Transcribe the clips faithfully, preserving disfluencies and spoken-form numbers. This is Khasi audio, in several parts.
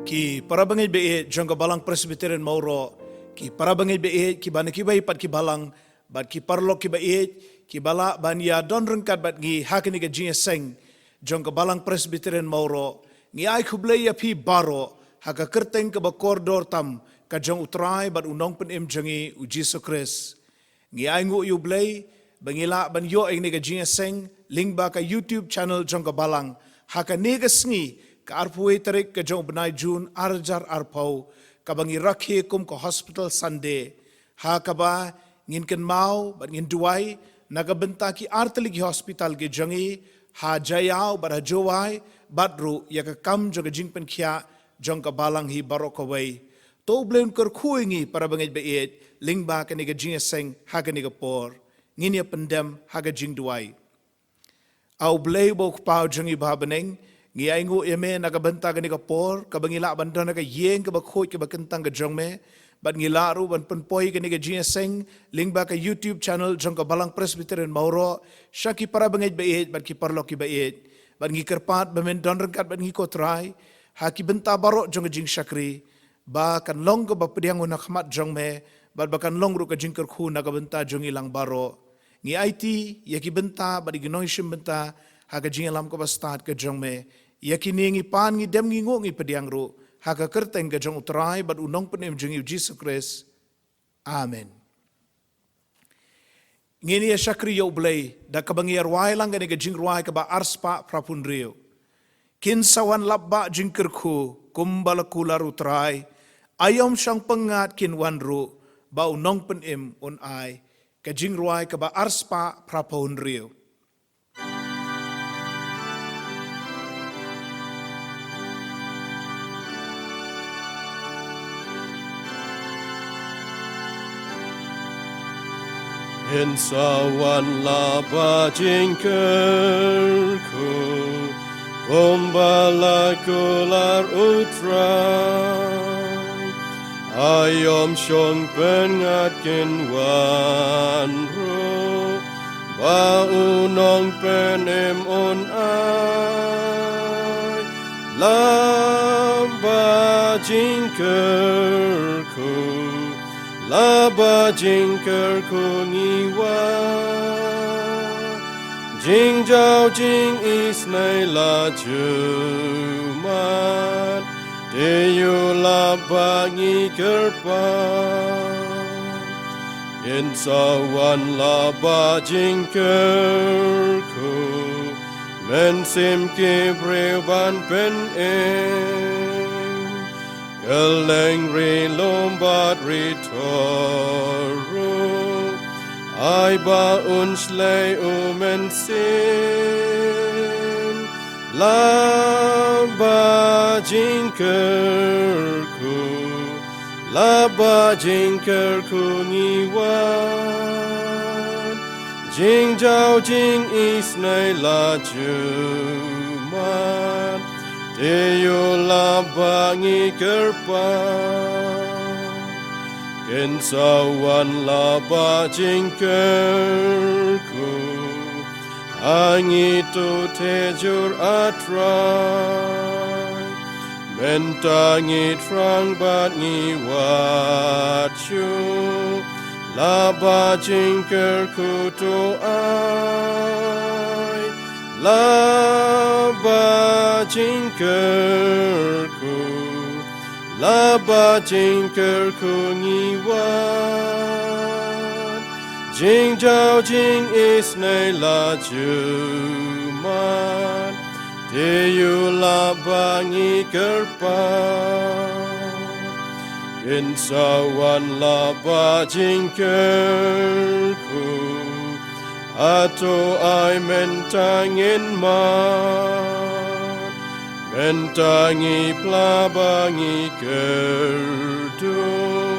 Ki para bangeit ba ïeit jong ka Balang Presbyterian Mawroh, ki para bangeit ba ïeit kiba na kiwei pat ki balang, bad ki paralok kiba ïeit kiba lah ban ïa don ryngkat bad ngi ha kane ka jingïaseng jong ka Balang Presbyterian Mawroh, ngi ai khublei ïa phi baroh ha ka kyrteng kaba kordor tam ka jong U Trai bad U Nongpynim jong ngi U Jisu Khrist. Ngi ainguh ïa U Blei ba ngi lah ban ïoh ïa kane ka jingïaseng lyngba ka YouTube channel jong ka Balang ha kane ka sngi, ka arphew wei tarik ka jong u bnai Jun ar hajar arphew, kaba ngi rakhe kum ka Hospital Sunday, ha kaba ngin kynmaw bad ngin duwai na ka bynta ki artylli ki hospital ki jong ngi ha Jaïaw bad ha Jowai, bad ruh ïa ka kam jong ka jingpynkhiah jong ka Balang hi baroh kawei. To U Blei un kyrkhu ïa ngi para bangeit ba ïeit lyngba kane ka jingïaseng ha kane ka por. Ngin ïa pyndem ha ka jingduwai. A U Blei uba U Kpa jong ngi uba ha bneng, ngi ainguh ïa me na ka bynta kane ka por kaba ngi lah ban don ha ka ïing kaba khuid kaba kyntang ka jong me, bad ngi lah ruh ban pynpoi kane ka jingïaseng lyngba ka YouTube channel jong ka Balang Presbyterian Mawroh sha ki para bangeit ba ïeit bad ki paralok kiba ïeit. Bad ngi kyrpad ba men don ryngkat bad ngi, ko Trai, ha ki bynta baroh jong ka jingshakri, ba kan long kaba pdiang ha khmat jong me, bad ba kan long ruh ka jingkyrkhu na ka bynta jong ngi lang baroh. Ngi aiti ïa ki bynta bad ïa ki nongshim bynta ha ka jingïalam kaba stad ka jong me. Ïa kine ngi pan, ngi dem, ngi nguh, ngi pdiang ruh ha ka kyrteng ka jong U Trai bad U Nongpynim jong ngi U Jisu Khrist. Amen. Ngin ïa shakri ïa U Blei da kaba ngi ïa rwai lang kane ka jingrwai kaba arspah phraphew hynriew. Kin sa wan lap ba jingkyrkhu kumba la kular U Trai, aïom shong pyngngad kin wan ruh, ba U Nongpynim un ai. Ka jingrwai kaba arspah phraphew hynriew. Ngin sa wan lap ba jingkyrkhu kumba la kular U Trai, aïom shong pyngngad kin wan ruh, ba U Nongpynim un ai. Lap ba jingkyrkhu, lap ba jingkyrkhu ngi wan. Jingjaw jingisynei la ju mad, te ïoh lap ba ngi kyrpad. Ngin sa wan lap ba jingkyrkhu, mynsiem ki briew ban pynim. Kylleng ri lum bad ri thoh ruh, ai ba un shlei u mynsiem. Lap ba jingkyrkhu, lap ba jingkyrkhu ngi wan. Jingjaw jingisynei la ju mad, te ïoh lap ba ngi kyrpad. Ngin sa wan lap ba jingkyrkhu, ha ngi tu te jur A Trai. Mynta ngi thrang bad ngi wad shuh, lap ba jingkyrkhu to ai. Lap ba jingkyrkhu, lap ba jingkyrkhu ngi wan. Jingjaw jingisynei la ju mad, te ïoh lap ba ngi kyrpad. Ngin sa wan lap ba jingkyrkhu, hato ai mynta ngin mad? Mynta ngi phla ba ngi kyrduh,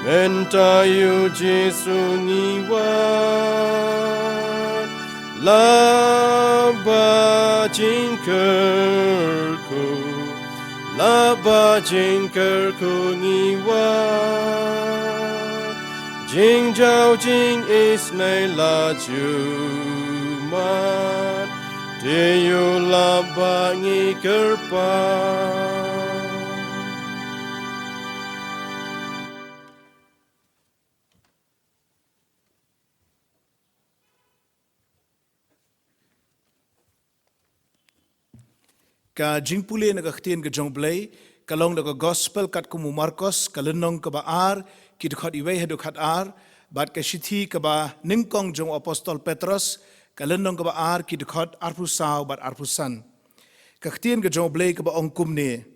mynta ïa U Jisu ngi wad. Lap ba jingkyrkhu, lap ba jingkyrkhu ngi wad. Jingjaw jingisynei la ju mad, te ïoh lap ba ngi kyrpad. Ka jingpule na ka ktien ka jong U Blei ka long na ka Gospel katkum u Markos, ka lynnong kaba ar, ki dkhot iwei haduh khatar, bad ka shithi kaba nyngkong jong u Apostol Petros, ka lynnong kaba ar, ki dkhot arphew saw bad arphew san. Ka ktien ka jong U Blei kaba ong kumne: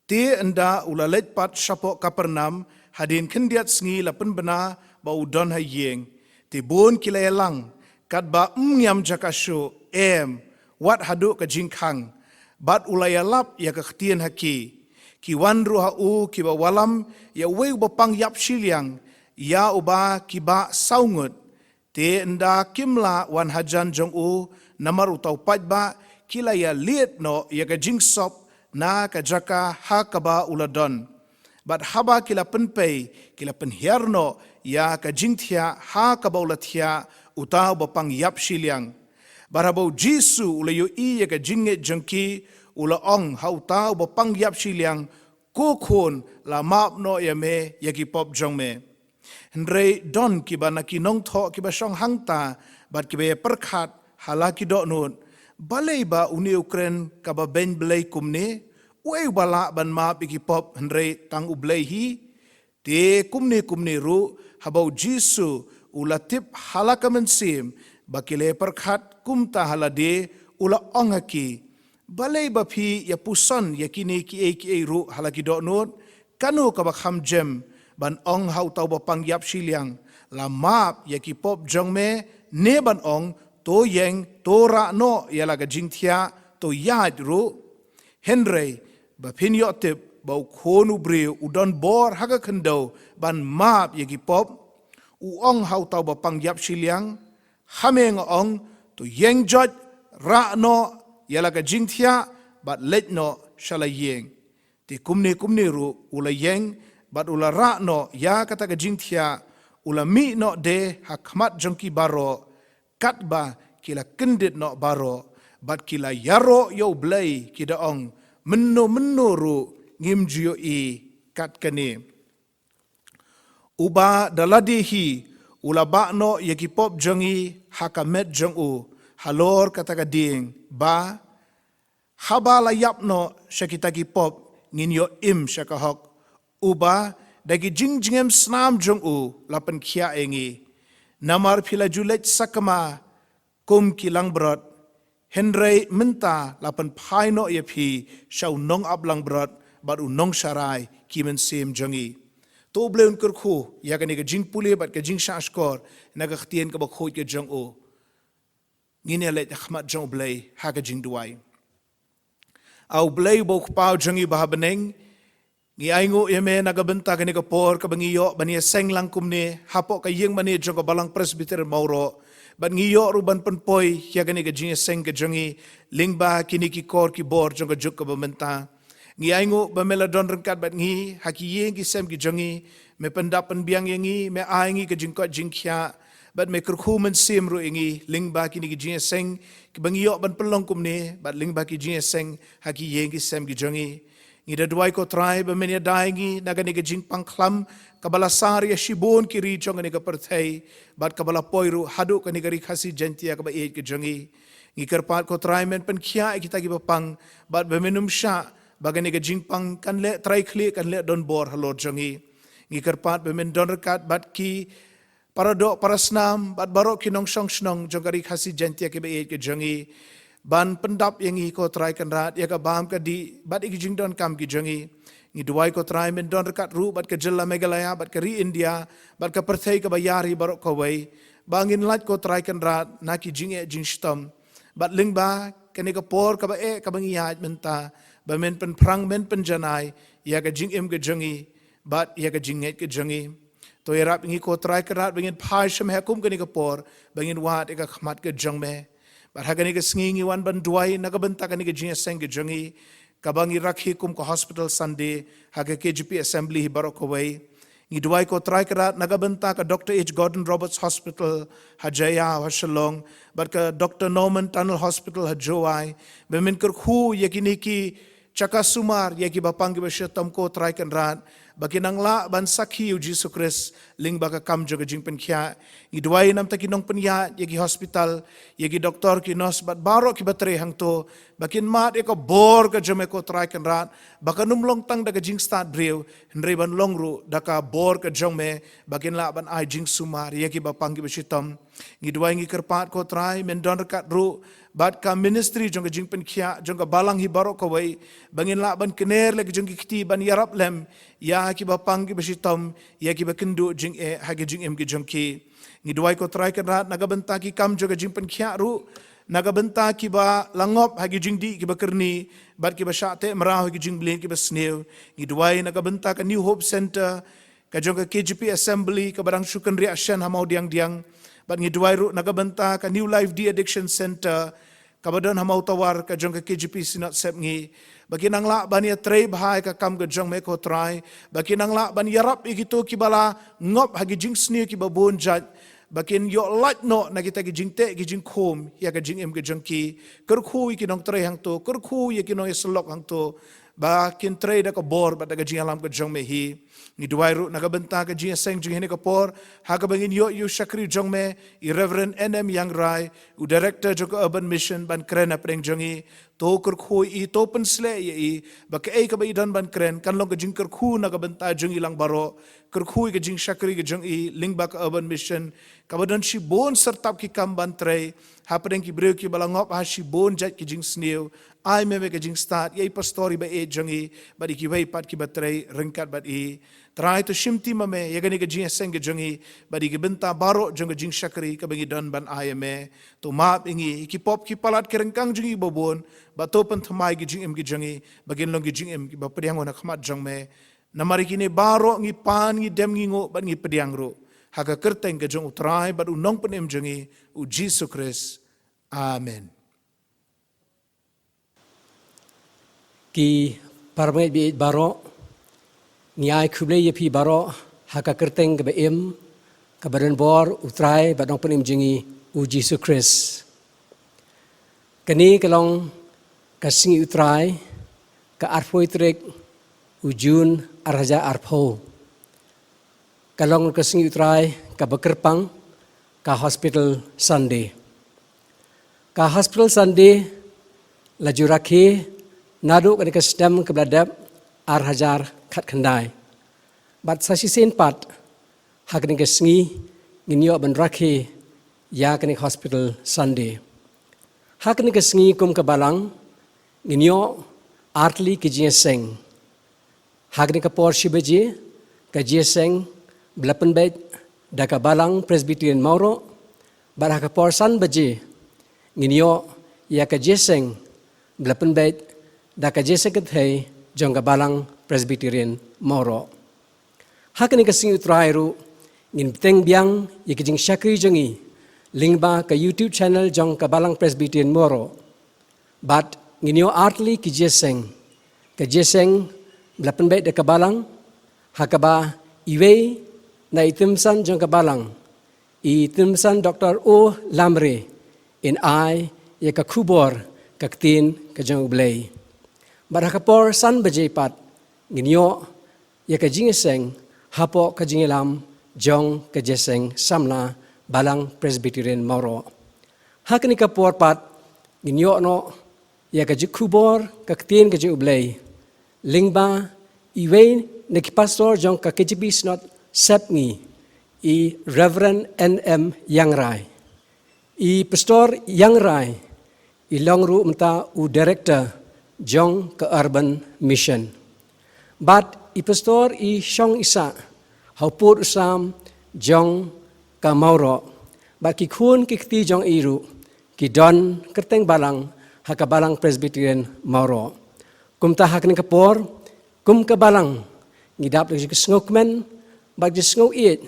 Te ynda u la leit pat shapoh Kapernaum, hadien khyndiat sngi la pynbna ba u don ha ïing. Te bun ki la ïalang, katba ym ngiam jaka shuh, em, wat haduh ka jingkhang. Bad u la ïalap ïa ka ktien ha ki. Ki wan ruh ha u kiba wallam ïa uwei uba pang ïap shiliang, ïa uba ki bah saw ngut. Te ynda kim lah wan hajan jong u, namar uta u paidbah, ki la ïalied noh ïa ka jingsop na ka jaka ha kaba u la don. Bad haba ki la pynpei, ki la pynhiar noh ïa ka jingthiah ha kaba u la thiah uta uba pang ïap shiliang. Bad haba u Jisu u la ïohi ïa ka jingngeit jong ki, u la ong ha uta uba pang ïap shiliang: Ko khun, la map noh ïa me ïa ki pop jong me. Hynrei don kiba na ki nongthoh kiba shong hangta bad kiba ïapyrkhat ha la ki dohnud: Balei ba une u kren kaba beiñ Blei kumne? Uei uba lah ban map ïa ki pop hynrei tang U Blei hi? Te kumne kumne ruh, haba u Jisu u la tip ha la ka mynsiem ba ki la ïapyrkhat kumta ha lade, u la ong ha ki: Balei ba phi ïapuson ïa kine kiei kiei ruh ha la ki dohnud? Kano kaba kham jem, ban ong ha uta uba pang ïap shiliang: La map ïa ki pop jong me, ne ban ong: To ïeng, to rah noh ïa la ka jingthiah, to ïaid ruh? Hynrei ba phin ïoh tip ba u Khun u briew u don bor ha ka khyndew ban map ïa ki pop, u ong ha uta uba pang ïap shiliang: Ha me nga ong, to ïeng joit, rah noh ïa la ka jingthiah bad leit noh sha la ïing. Te kumne kumne ruh u la ïeng bad u la rah noh ïa kata ka jingthiah, u la mih noh de ha khmat jong ki baroh, katba ki la kyndit noh baroh bad ki la ïaroh ïa U Blei, ki da ong: Mynno mynno ruh ngim ju ïohi kat kane. Uba da lade hi u la bah noh ïa ki pop jong ngi ha ka met jong u, halor kata ka dieng, ba haba la ïap noh sha kita ki pop, ngin ïoh im sha ka hok. Uba da ki jingjngem snam jong u la pynkhiah ïa ngi. Namar phi la ju leit sakma kum ki langbrot, hynrei mynta la pynphai noh ïa phi sha u nongap langbrot bad u nongsharai ki mynsiem jong ngi. To U Blei un kyrkhu ïa kane ka jingpule bad ka jingshahshkor na ka ktien kaba khuid ka jong u. Ngin ïa leit ha khmat jong U Blei ha ka jingduwai. A U Blei uba u Kpa jong ngi ba ha bneng, ngi ainguh ïa me na ka bynta kane ka por kaba ngi ïoh ban ïaseng lang kumne hapoh ka ïing mane jong ka Balang Presbyterian Mawroh. Bad ngi ïoh ruh ban pynpoi ïa kane ka jingïaseng ka jong ngi lyngba kine ki kor ki bor jong ka juk kaba mynta. Ngi ainguh ba me la don ryngkat bad ngi ha ki ïing ki sem ki jong ngi, me pyndap pynbiang ïa ngi, me ai ngi ka jingkoit jingkhiah, bad me kyrkhu mynsiem ruh ïa ngi lyngba kine ki jingïaseng kiba ngi ïoh ban pynlong kumne, bad lyngba ki jingïaseng ha ki ïing ki sem ki jong ngi. Ngi da duwai ko Trai ba men ïada ïa ngi na kane ka jingpang khlam kaba la sar ïa shibun ki ri jong kane ka pyrthei, bad kaba la poi ruh haduh kane ka Ri Khasi Jaiñtia kaba ïeit ka jong ngi. Ngi kyrpad ko Trai men pynkhiah ïa kita kiba pang, bad ba men ym shah ba kane ka jingpang kan leh trai khlieh, kan leh donbor halor jong ngi. Ngi kyrpad ba men don ryngkat bad ki para doh para snam bad baroh ki nongshong shnong jong ka Ri Khasi Jaiñtia kiba ïeit ka jong ngi, ban pyndap ïa ngi ko Trai Kynrad ïa ka bam ka dih bad ïa ki jingdonkam ki jong ngi. Ngi duwai ko Trai men don ryngkat ruh bad ka jylla Meghalaya bad ka ri India bad ka pyrthei kaba ïar hi baroh kawei, ba ngin lait ko Trai Kynrad na ki jingeh jingshitom. Bad lyngba kane ka por kaba eh kaba ngi ïaid mynta, ba men pynphrang, men pynjanai ïa ka jingim ka jong ngi bad ïa ka jingngeit ka jong ngi. To ïarap ïa ngi ko Trai Kynrad ba ngin phai sha me ha kum kane ka por, ba ngin wad ïa ka khmat ka jong me. Bad ha kane ka sngi ngi wan ban duwai na ka bynta kane ka jingïaseng ka jong ngi, kaba ngi rakhe kum ka Hospital Sunday ha ka K J P Assembly hi baroh kawei. Ngi duwai ko Trai Kynrad na ka bynta ka Doctor H Gordon Roberts Hospital ha Jaïaw ha Shillong, bad ka Doctor Norman Tunnel Hospital ha Jowai, ba men kyrkhu ïa kine ki shaka sumar ïa kiba pang kiba shitom ko Trai Kynrad, ba kin nang lah ban sakhi ïa u Jisu Khrist lyngba ka kam jong ka jingpynkhiah. Ngi duwai namar ki nongpynïaid ïa ki hospital, ïa ki doktor, ki nurse bad baroh kiba trei hangto, ba kin mad ïa ka bor ka jong me ko Trai Kynrad, ba kan ym long tang da ka jingstad briew, hynrei ban long ruh da ka bor ka jong me, ba kin lah ban ai jingsumar ïa kiba pang kiba shitom. Ngi duwai ngi kyrpad ko Trai, men don ryngkat ruh bad ka ministry jong ka jingpynkhiah jong ka balang hi baroh kawei, ba ngin lah ban kner leh ka jong ki kti ban ïarap lem ïa kiba pang kiba shitom, ïa kiba kynduh jingeh ha ki jingim ki jong ki. Ngi duwai ko Trai Kynrad na ka bynta ki kam jong ka jingpynkhiah ruh, na ka bynta kiba la ngop ha ki jingdih kiba kyrni bad kiba shah teh mraw ha ki jingmlien kiba sniew. Ngi duwai na ka bynta ka New Hope Center, ka jong ka K J P Assembly kaba dang shu kynriah shen ha Mawdiangdiang. Bad ngi duwai ruh na ka bynta ka New Life De-Addiction Center kaba don ha Mawtawar, ka jong ka K J P Synod Sepngi, ba kin nang lah ban ïatrei bha ïa ka kam ka jong me ko Trai, ba kin nang lah ban ïarap ïa kito kiba la ngop ha ki jingsniew kiba bun jait, ba kin ïoh lait noh na kita ki jingteh ki jingkhum ïa ka jingim ka jong ki. Kyrkhu ïa ki nongtrei hangto, kyrkhu ïa ki nongïasyllok hangto, ba kin trei da ka bor bad da ka jingïalam ka jong me hi. Ngi duwai ruh na ka bynta ka jingïaseng jong ngi ha kane ka por, ha kaba ngin ïoh ïa u shakri jong me, i Reverend N M Ïangrai, u Director jong ka Urban Mission, ban kren hapdeng jong ngi. To kyrkhu ïa i, to pynshlei ïa i, ba kaei kaba i don ban kren kan long ka jingkyrkhu na ka bynta jong ngi lang baroh. Kyrkhu ïa ka jingshakri ka jong i lyngba ka Urban Mission, kaba don shibun syrtap ki kam ban trei hapdeng ki briew kiba la ngop ha shibun jait ki jingsniew. Ai me me ka jingstad ïa i pastor iba ïeit jong i bad ïa kiwei pat kiba trei ryngkat bad i. Trai, to shimti ma me ïa kane ka jingïaseng ka jong i bad ïa ki bynta baroh jong ka jingshakri kaba ngi don ban ai ïa me. To map ïa ngi ïa ki pop ki palat ki ryngkang jong i ba bun, bad to pynthymmai ki jingim ki jong i ba kin long ki jingim kiba pdiang ha khmat jong me. Namar ïa kine baroh ngi pan, ngi dem, ngi nguh bad ngi pdiang ruh ha ka kyrteng ka jong u Trai bad u Nongpynim jong ngi, u Jisu Khrist. Amen. Ki parabangeit ba ïeit baroh, ngi ai khublei ïa phi baroh ha ka kyrteng kaba im, kaba don bor, u Trai bad Nongpynim jong ngi, u Jisu Khrist. Kane ka long ka sngi u Trai, ka arphew tarik u Jun ar hajar arphew. Ka long ka sngi u Trai kaba kyrpang, ka Hospital Sunday. Ka Hospital Sunday la ju rakhe naduh kane ka snem kaba la dep, ar hajar khatkhyndai. Bad sa shisien pat, ha kane ka sngi ngin ïoh ban rakhe ïa kane ka Hospital Sunday. Ha kane ka sngi kum ka balang ngin ïoh artylli ki jingïaseng. Ha kane ka por shi baje, ka jingïaseng ba la pynbeit da ka Balang Presbyterian Mawroh, bad ha ka por san baje ngin ïoh ïa ka jingïaseng ba la pynbeit da ka jingïaseng kynthei jong ka Balang Presbyterian Mawroh. Ha kane ka sngi u Trai ruh ngin bteng biang ïa ka jingshakri jong ngi lyngba ka YouTube channel jong ka Balang Presbyterian Mawroh. Bad ngin ïoh artylli ki jingïaseng. Ka jingïaseng ba la pynbeit da ka balang, ha kaba iwei na i tymmen san jong ka balang, i tymmen san Doktor O Lamre, in ai ïa ka khubor ka ktien ka jong U Blei. Bad ha ka por san baje pat ngin ïoh ïa ka jingïaseng hapoh ka jingïalam jong ka jingïaseng samla Balang Presbyterian Mawroh. Ha kane ka por pat ngin ïoh noh ïa ka jingkhubor ka ktien ka jong U Blei lyngba iwei na ki pastor jong ka K J P Synod Sepngi, i Reverend N M Ïangrai. I Pastor Ïangrai i long ruh mynta u Director jong ka Urban Mission. Bad i Pastor i shong i sah ha u pud u sam jong ka Mawroh. Bad ki khun ki kti jong i ruh ki don kyrteng balang ha ka Balang Presbyterian Mawroh. Kumta ha kane ka por, kum ka balang, ngi dap da ka jingsngewkmen bad jingsngewieit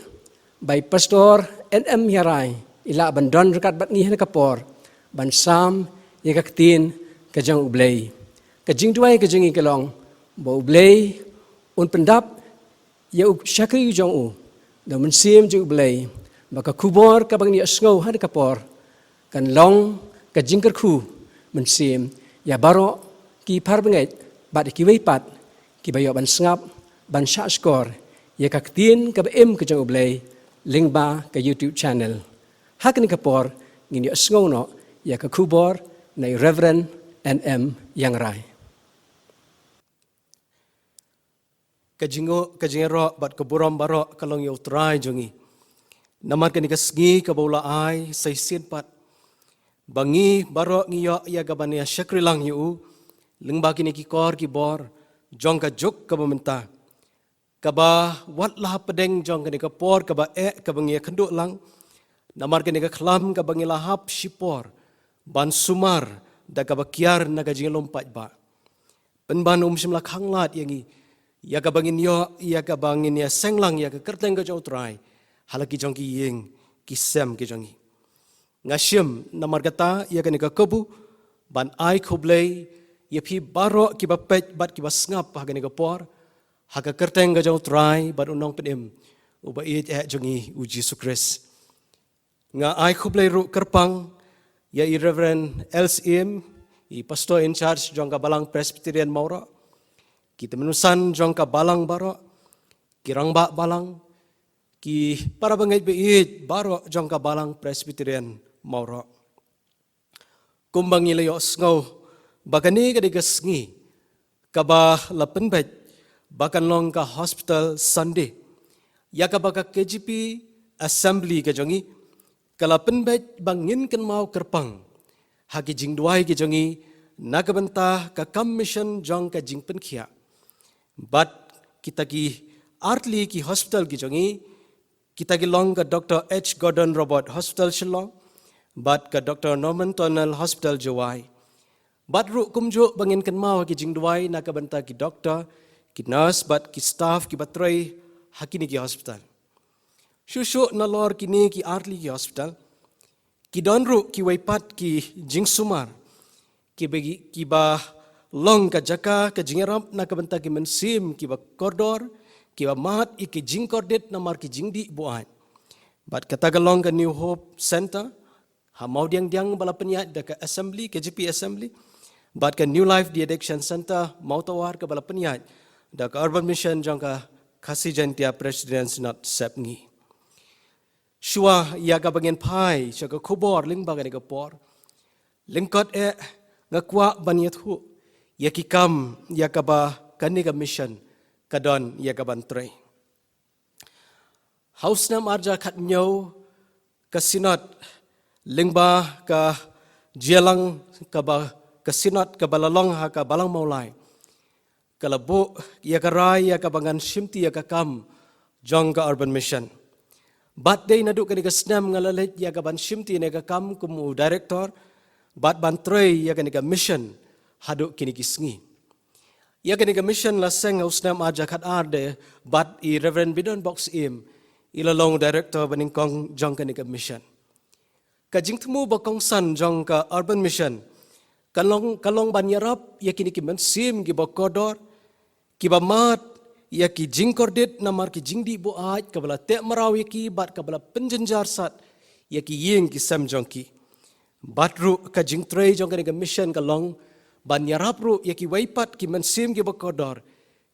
ba i Pastor N M Ïangrai i lah ban don ryngkat bad ngi ha kane ka por ban sam ïa ka ktien ka jong U Blei. Ka jingduwai ka jong ngi ka long ba U Blei un pyndap ïa u shakri jong u da u Mynsiem jong U Blei, ba ka khubor kaba ngin ïohsngew ha kane ka por kan long ka jingkyrkhu mynsiem ïa baroh ki parabangeit Bad ïa kiwei pat kiba ïoh ban sngap, ban shahshkor ïa ka ktien kaba im ka jong U Blei lyngba ka YouTube channel. Ha kane ka por ngin ïohsngew noh ïa ka khubor na i Reverend N M Iangrai. Ka jingo, ka jingïaroh bad ka burom baroh ka long ïa U Trai jong ngi. Namar kane ka sngi kaba u la ai sa shisien pat ba ngi baroh ngi ïoh ïa kaban ïa shakri lang ïa u lyngba kine ki kor ki bor jong ka juk kaba mynta, kaba wat la hapdeng jong kane ka por kaba eh kaba ngi ïa kynduh lang. Namar kane ka khlam kaba ngi la hap shipor ban sumar da kaba kiar na ka jinglum paidbah. Pynban um shym la khanglad ïa ngi ïa kaba ngin ïoh, ïa kaba ngin ïa seng lang ïa ka kyrteng ka jong U Trai ha la ki jong ki ïing ki sem ki jong ngi. Nga shim namar kata ïa kane ka kabu ban ai khublei ïa phi baroh kiba peit bad kiba sngap ha kane ka por, ha ka kyrteng ka jong U Trai bad U Nongpynim uba ïeit eh jong ngi U Jisu Khrist. Nga ai khublei ruh kyrpang ïa i Reverend L Syiem, i Pastor in charge jong ka Balang Presbyterian Mawroh, ki tymmen basan jong ka balang baroh, ki rangbah balang, ki para bangeit ba ïeit baroh jong ka Balang Presbyterian Mawroh. Kumba ngi la ïohsngew ba kane ka dei ka sngi kaba la pynbeit ba kan long ka Hospital Sunday, ïa kaba ka K J P Assembly ka jong ngi ka la pynbeit ba ngin kynmaw kyrpang ha ki jingduwai ki jong ngi na ka bynta ka kam mission jong ka jingpynkhiah. Bad kita ki artylli ki hospital ki jong ngi, kita ki long ka Doctor H Gordon Roberts Hospital Shillong bad ka Doctor Norman Tunnell Hospital Jowai. Bad ruh kumjuh ba ngin kynmaw ki jingduwai na ka bynta ki doktor, ki nurse bad ki staff kiba trei ha kine ki hospital. Shuh shuh nalor kine ki artylli ki hospital, ki don ruh kiwei pat ki jingsumar kiba, kiba long ka jaka ka jingïarap na ka bynta ki mynsiem kiba kordor, kiba mad ïa ki jingkordit namar ki jingdih buaid. Bad kata ka long ka New Hope Center ha Mawdiangdiang ba la pynïaid da ka Assembly, K J P Assembly, bad ka New Life De-addiction Center Mawtawar kaba la pynïaid da ka Urban Mission jong ka Khasi Jaintia Presbyterian Synod Sepngi. Shuwa ïa kaba ngin phai sha ka khubor lyngba kane ka por, lyngkot eh nga kwah ban ïathuh ïa ki kam ïa kaba kane ka mission ka don ïa kaban trei. Ha u snem arhajar khathynñiew ka Synod lyngba ka jingïalang kaba, ka Synod kaba la long ha ka Balang Mawlai ka la buh ïa ka rai ïa kaba ngan shimti ïa ka kam jong ka Urban Mission. Bad dei naduh kane ka snem nga la leit ïa kaban shimti ïa ka kam kum u director bad ban trei ïa kane ka mission haduh kine ki sngi. Ïa kane ka mission la seng ha u snem arhajar khatar de bad i Reverend Bidon Bok Syiem i la long director banyngkong jong kane ka mission. Ka jingthmu ba kongsan jong ka Urban Mission ka long, ka long ban ïarap ïa kine ki mynsiem kiba kordor, kiba mad ïa ki jingkordit namar ki jingdih buaid kaba la teh mraw ïa ki bad kaba la pynjynjar sat ïa ki ïing ki sem jong ki. Bad ruh ka jingtrei jong kane ka mission ka long ban ïarap ruh ïa kiwei pat ki mynsiem kiba kordor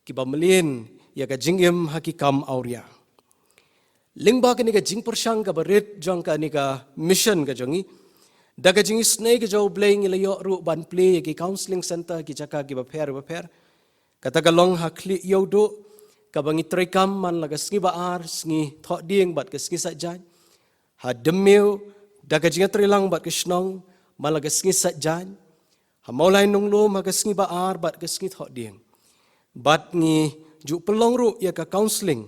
kiba mlien ïa ka jingim ha ki kam awria. Lyngba kane ka jingpyrshang kaba rit jong kane ka mission ka jong ngi, da ka jingisynei ka jong U Blei ngi la ïoh ruh ban plie ïa ki counselling center ki jaka kiba pher bapher. Kata ka long ha Khlieh Ïewduh kaba ngi treikam man la ka sngi Ba-ar, sngi Thohdieng bad ka sngi Saitjaiñ. Ha Dymmiew da ka jingïatreilang bad ka shnong man la ka sngi Saitjaiñ. Ha Mawlai Nonglum ha ka sngi Ba-ar bad ka sngi Thohdieng. Bad ngi ju pynlong ruh ïa ka counselling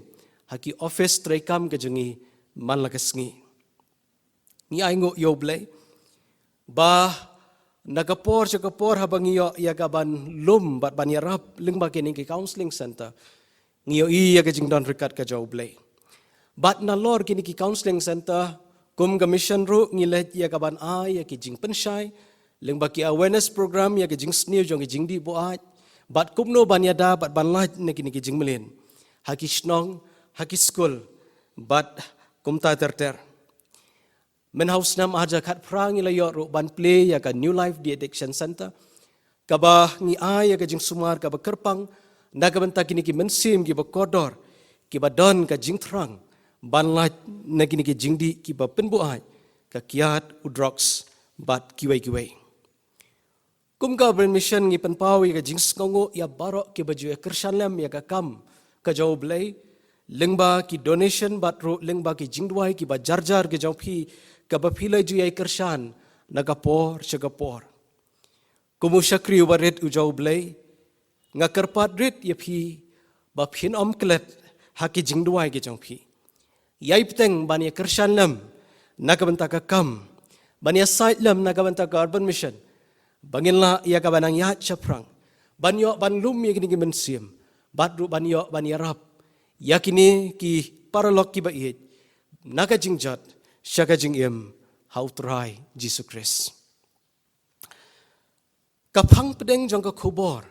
ha ki office treikam ka jong ngi man la ka sngi. Ngi ainguh ïa U Blei ba na ka por sha ka por haba ngi ïoh ïa kaban lum bad ban ïarap lyngba kine ki counselling center, ngi ïohi ïa ka jingdon ryngkat ka jong U Blei. Bad nalor kine ki counselling center kum ka mission ruh ngi leit ïa kaban ai ïa ki jingpynshai lyngba ki awareness program ïa ki jingsniew jong ki jingdih buaid bad kumno ban ïada bad ban lait na kine ki jingmlien ha ki shnong, ha ki skul bad kumta ter ter. Mynha u snem arhajar khatphra ngi la ïoh ruh ban plie ïa ka New Life De-addiction Center kaba ngi ai ïa ka jingsumar kaba kyrpang na ka bynta kine ki mynsiem kiba kordor, kiba don ka jingthrang ban lait na kine ki jingdih kiba pynbuaid, ka kiad, u drugs bad kiwei kiwei. Kum ka Urban Mission ngi pynpaw ïa ka jingsngewnguh ïa baroh kiba ju ïa kyrshan lem ïa ka kam ka jong U Blei lyngba ki donation bad ruh lyngba ki jingduwai kiba jarjar ki jong phi, kaba phi la ju ïa kyrshan na ka por sha ka por. Kum u shakri uba rit u jong U Blei, nga kyrpad rit ïa phi ba phin ym klet ha ki jingduwai ki jong phi. Ïai bteng ban ïa kyrshan lem na ka bynta ka kam, ban ïa sait lem na ka bynta ka Urban Mission, ba ngin lah ïa kaba nang ïaid shaphrang, ban ïoh ban lum ïa kine ki mynsiem, bad ruh ban ïoh ban ïarap ïa kine ki paralok kiba ïeit na ka jingjot sha ka jingim ha U Trai Jisu Khrist. Ka phang pdeng jong ka khubor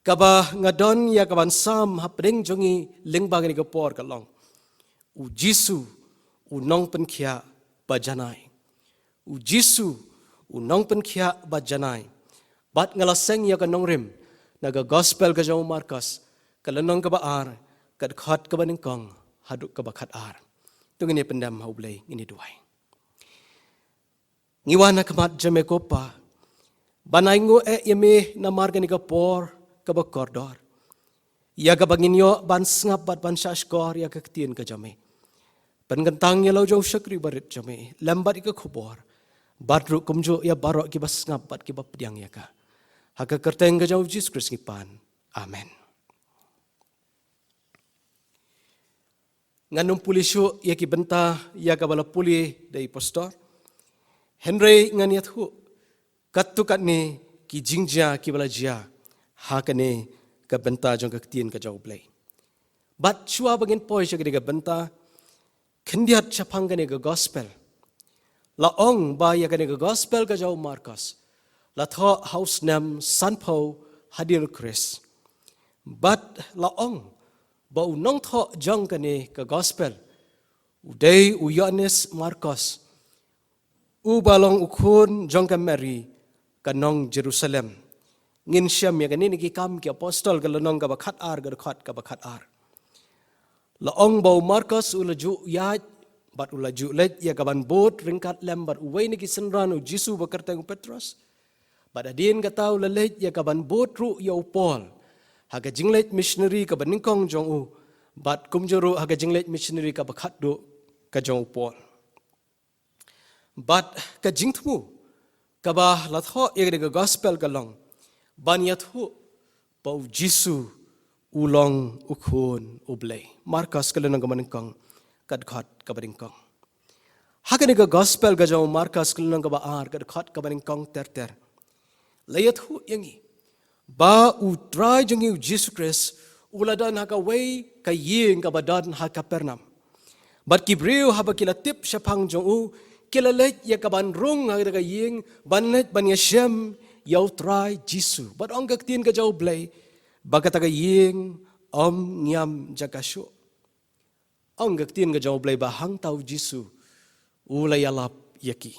kaba nga don ïa kaban sam hapdeng jong ngi lyngba kane ka por ka long: U Jisu u nongpynkhiah ba janai. U Jisu u nongpynkhiah ba janai. Bad nga la seng ïa ka nongrim na ka Gospel ka jong u Markos, ka lynnong kaba ar, ka dkhot kaba nyngkong haduh kaba khatar. To ngin ïa pyndem ha U Blei, ngin ïa duwai. Ngi wan ha khmat jong me ko Pa ban ainguh eh ïa me namar kane ka por kaba kordor, ïa kaba ngin ïoh ban sngap bad ban shahshkor ïa ka ktien ka jong me. Pynkyntang ïa la u jong u shakri barit jong me lem bad ïa ka khubor, bad ruh kumjuh ïa baroh kiba sngap bad kiba pdiang ïa ka. Ha ka kyrteng ka jong u Jisu Khrist ngi pan. Amen. Ngan ym pule shuh ïa ki bynta ïa kaba la pule da i pastor, hynrei ngan ïathuh katto katne ki jingjia kiba la jia ha kane ka bynta jong ka ktien ka jong U Blei. Bad shuwa ba ngin poi sha kane ka bynta, khyndiat shaphang kane ka Gospel, la ong ba ïa kane ka Gospel ka jong u Markos la thoh ha u snem sanphew hadien u Khrist. Bad la ong ba u nongthoh jong kane ka Gospel u dei u Ïoannis Markos, uba long u khun jong ka Mari ka nong Jerusalem. Ngin shem ïa kane na Ki Kam ki Apostol ka lynnong kaba khatar, ka dkhot kaba khatar. La ong ba u Markos u la ju ïaid bad u la ju leit ïa kaban bud ryngkat lem bad uwei na ki synran u Jisu ba kyrteng u Petros. Bad hadien kata u la leit ïa kaban bud ruh ïa u Paul ha ka jingleit missionary kaba nyngkong jong u, bad kumjuh ruh ha ka jingleit missionary kaba khatduh ka jong u Paul. Bad ka jingthmu kaba la thoh ïa kane ka Gospel ka long ban ïathuh ba u Jisu u long u Khun u Blei. Markos ka lynnong kaba nyngkong, ka dkhot kaba nyngkong. Ha kane ka Gospel ka jong u Markos ka lynnong kaba ar, ka dkhot kaba nyngkong ter ter, la ïathuh ïa ngi ba u Trai jong ngi u Jisu Khrist u la don ha kawei ka ïing kaba don ha Kapernaum. Bad ki briew haba ki la tip shaphang jong u, ki la leit ïa kaban rung ha kata ka ïing ban leit ban ïashem ïa u Trai Jisu. Bad ong ka ktien ka jong u Blei ba kata ka ïing ym ngiam jaka shuh. Ong ka ktien ka jong u Blei ba hangta u Jisu u la ïalap ïa ki.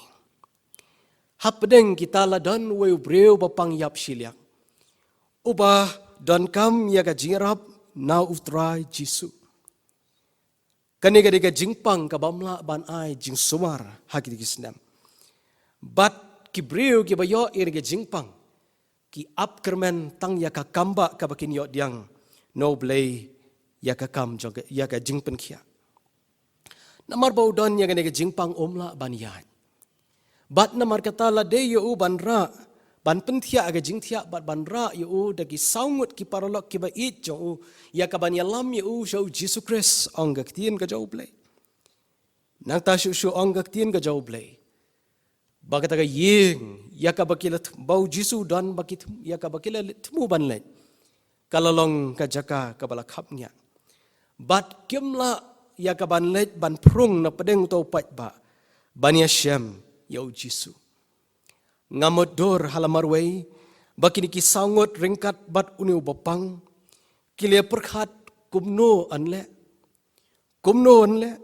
Hapdeng kita la don uwei u briew ba pang ïap shiliang, uba donkam ïa ka jingïarap na u Trai Jisu. Kane ka dei ka jingpang kaba ym lah ban ai jingsumar ha kine ki snem. Bad ki briew kiba ïoh ïa kane ka jingpang ki ap kyrmen tang ïa ka kam ba kaba kin ïoh pdiang na u Blei ïa ka kam jong ka, ïa ka jingpynkhiah. Namar ba u don ïa kane ka jingpang, um lah ban ïaid. Bad namar kata la dei ïa u ban rah, ban pynthiah ka jingthiah bad ban rah ïa u da ki saw ngut ki paralok kiba ïeit jong u, ïa kaban ïalam ïa u sha u Jisu Khrist, ong ka ktien ka jong u Blei. Nangta shuh shuh ong ka ktien ka jong u Blei ba kata ka ïing ïa kaba ki la th-, ba u Jisu u don ba ki th-, ïa kaba ki la thmu ban leit, ka la long ka jaka kaba la khapngiah. Bad kim lah ïa kaban leit ban phrung na pdeng uta u paidbah ban ïashem ïa u Jisu. Nga mutdur ha la marwei ba kine ki saw ngut ryngkat bad une uba pang ki la pyrkhat, kumno yn leh, kumno yn leh.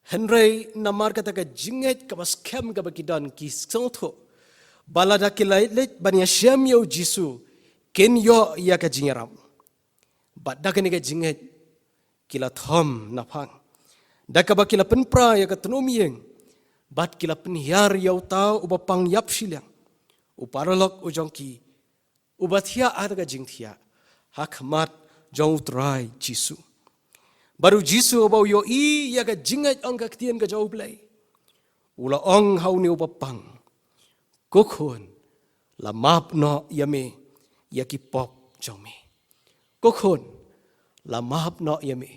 Hynrei namar kata ka jingngeit kaba skhem kaba ki don, ki sngewthuh ba lada ki la leit ban ïashem ïa u Jisu, kin ïoh ïa ka jingïarap. Bad da kane ka jingngeit ki la thom naphang, da kaba ki la pynpra ïa ka tnum ïing, bad ki la pynhiar ïa uta uba pang ïap shiliang, u paralok u jong ki, uba thiah ha ka jingthiah ha khmat jong u Trai Jisu. Bad u Jisu uba u ïohi ïa ka jingngeit, ong ka ktien ka jong U Blei, u la ong ha une uba pang, "Ko khun, la map noh ïa me ïa ki pop jong me. Ko khun, la map noh ïa me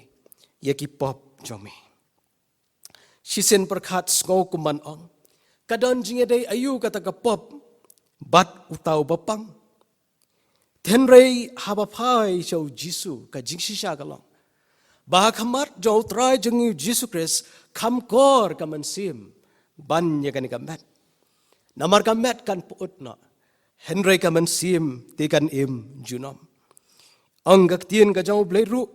ïa ki pop jong me." Shisien pyrkhat, sngew kumban ong, ka don jingïadei aïu kata ka pop bad uta uba pang? Hynrei haba phai sha u Jisu, ka jingshisha ka long ba ha khmat jong u Trai jong ngi u Jisu Khrist, kham kor ka mynsiem ban ïa kane ka met. Namar ka met kan pyut noh, hynrei ka mynsiem te kan im junom. Ong ka ktien ka jong U Blei ruh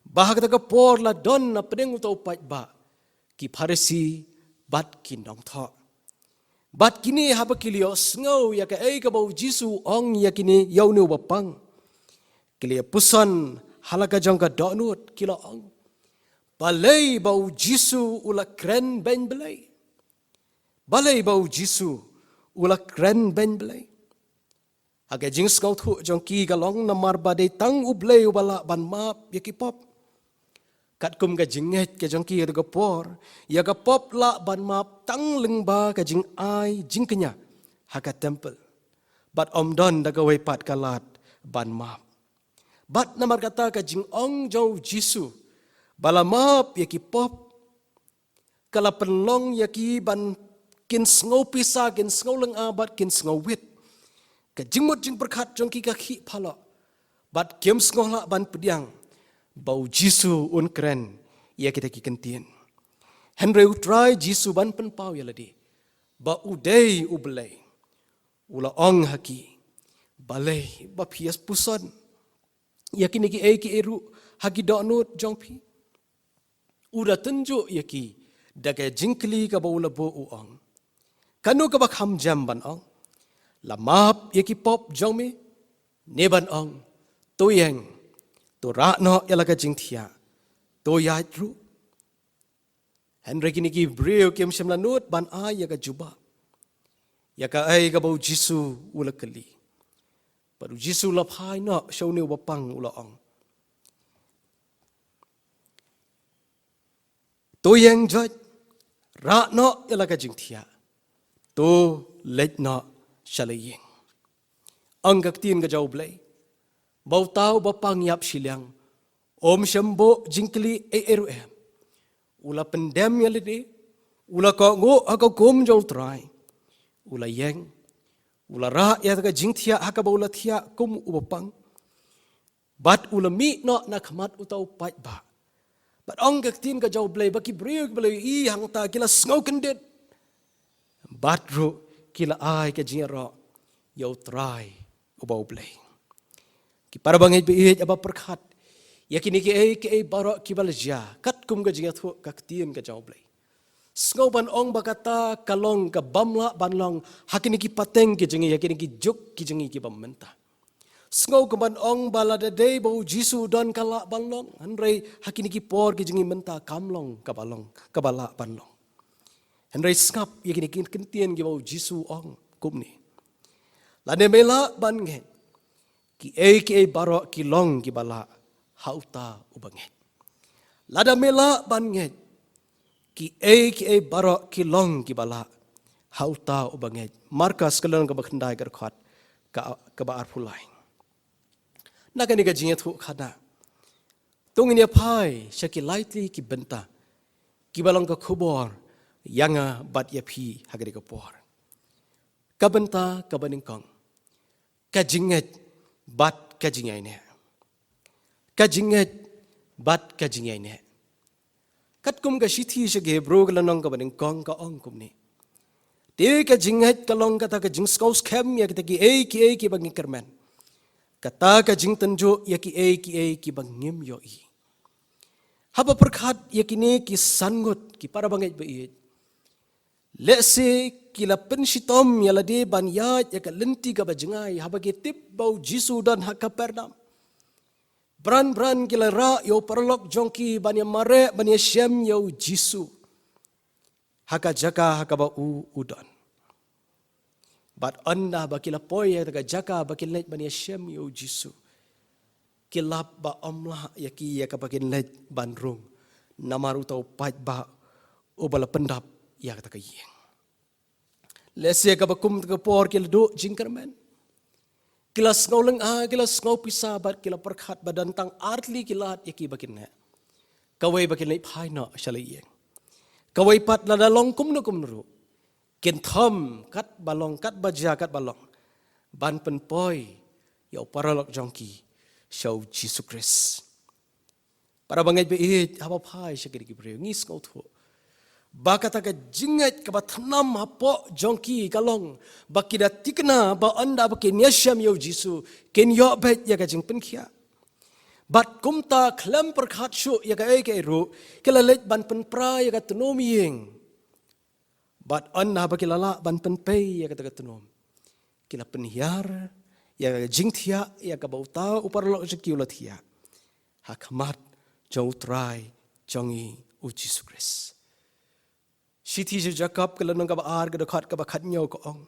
ba ha kata ka por la don na pdeng uta u paidbah ki Pharisi bad ki nongthoh. Bad kine haba ki la ïohsngew ïa kaei kaba u Jisu u ong ïa kine, ïa une uba pang, ki la ïa puson ha la ka jong ka dohnud, ki la ong, "Balei ba u Jisu u la kren beiñ Blei? Balei ba u Jisu u la kren beiñ Blei?" Ha ka jingsngewthuh jong ki ka long namar ba dei tang U Blei uba lah ban map ïa ki pop. Katkum ka jingngeit ka jong ki ha kata ka por, ïa ka pop lah ban map tang lyngba ka jingai jingkñia ha ka templ. Bad ym don da kawei pat ka lad ban map. Bad namar kata ka jingong jong u Jisu ba la map ïa ki pop, ka la pynlong ïa ki ban kin sngew pisa, kin sngew lynga bad kin sngew wit. Ka jingmut jingpyrkhat jong ki ka khih phalok, bad kim sngew lah ban pdiang ba u Jisu un kren ïa kita ki kyntien. Hynrei u Trai Jisu ban pynpaw ïa lade ba u dei U Blei, u la ong ha ki, "Balei ba phi ïa puson ïa kine kiei kiei ruh ha ki dohnud jong phi?" U da tynjuh ïa ki da ka jingkylli kaba u la buh, u ong, "Kano kaba kham jem, ban ong, 'La map ïa ki pop jong me', ne ban ong, 'To ïeng, to rah noh ïa la ka jingthiah, to ïaid ruh'?" Hynrei kine ki briew kim shym la nud ban ai ïa ka jubab ïa kaei kaba u Jisu u la kylli. Bad u Jisu u la phai noh sha une uba pang, u la ong, "To ïeng, joit, rah noh ïa la ka jingthiah, to leit noh sha la ïing." Ong ka ktien ka jong U Blei ba uta uba pang ïap shiliang um shym buh jingkylli ei ei ruh em. U la pyndem ïa lade, u la kohnguh ha ka hukum jong u Trai, u la ïeng, u la rah ïa ka jingthiah ha kaba u la thiah kum uba pang. Bad u la mih noh na khmat uta u paidbah. Bad ong ka ktien ka jong U Blei ba ki briew kiba la ïohi hangta ki la sngew kyndit, bad ruh ki la ai ka jingïaroh ïa u Trai uba U Blei. Ki para bangeit ba ïeit, haba pyrkhat ïa kine kiei kiei baroh kiba la jia katkum ka jingïathuh ka ktien ka jong U Blei, sngew ban ong ba kata ka long kaba ym lah ban long ha kine ki pateng ki jong ngi, ha kine ki juk ki jong ngi kiba mynta. Sngew kumban ong ba lada dei ba u Jisu u don ka lah ban long, hynrei ha kine ki por ki jong ngi mynta kam long kaba long, kaba lah ban long. Hynrei sngap ïa kine ki kyntien kiba u Jisu u ong kumne, "Lada me lah ban ngeit, kiei kiei baroh ki long kiba lah ha uta uba ngeit. Lada me lah ban ngeit, kiei kiei baroh ki long kiba lah ha uta uba ngeit." Markos ka lynnong kaba khyndai, ka dkhot ka, kaba arphew lai. Na kane ka jingïathuhkhana, to ngin ïa phai sha ki lai tylli ki bynta kiba long ka khubor ïa nga bad ïa phi ha kane ka por. Ka bynta kaba nyngkong, ka jingngeit bad ka jingïaineh. Ka jingngeit bad ka jingïaineh. Katkum ka shithi sha ki Hebru ka lynnong kaba nyngkong ka ong kumne, "Te ka jingngeit ka long kata ka jingsngewskhem ïa kita kiei kiei kiba ngi kyrmen, kata ka jingtynjuh ïa kiei kiei kiba ngim ïohi." Haba pyrkhat ïa kine ki san ngut, ki para bangeit ba ïeit, Lehse ki la pynshitom ïa lade ban ïaid ïa ka lynti kaba jngai haba ki tip ba u Jisu u don ha Kapernaum. Bran bran ki la rah ïa u paralok jong ki ban ïa mareh ban ïa shem ïa u Jisu ha ka jaka ha kaba u u don. Bad ynda ba ki la poi ïa ka jaka ba kin leit ban ïa shem ïa u Jisu, ki lap ba ym lah ïa ki ïa kaba kin leit ban rung namar uta u paidbah uba la pyndap ïa kata ka ïing. Lehse kaba kum kata ka por ki la duh jingkyrmen. Ki la sngew lynga, ki la sngew pisa bad ki la pyrkhat ba don tang ar tylli ki lad ïa ki ba kin neh. Kawei ba kin leit phai noh sha la ïing. Kawei pat lada long kumno kumno ruh, kin thom katba long, katba jia katba long, ban pynpoi ïa u paralok jong ki sha u Jisu Khrist. Para bangeit ba ïeit, haba phai sha kine ki briew, ngi sngewthuh ba kata ka jingngeit kaba thnam hapoh jong ki ka long ba ki da thikna ba ynda ba kin ïa shem ïa u Jisu, kin ïoh beit ïa ka jingpynkhiah. Bad kumta khlem pyrkhat shuh ïa kaei kaei ruh, ki la leit ban pynpra ïa ka tnum ïing. Bad ynda ba ki la lah ban pynpei ïa kata ka tnum, ki la pynhiar ïa ka jingthiah ïa kaba uta u paralok jong ki u la thiah ha khmat jong u Trai jong ngi u Jisu Khrist. Shithi jong u Jakob ka lynnong kaba ar ka dkhot kaba khathynñiew ka ong,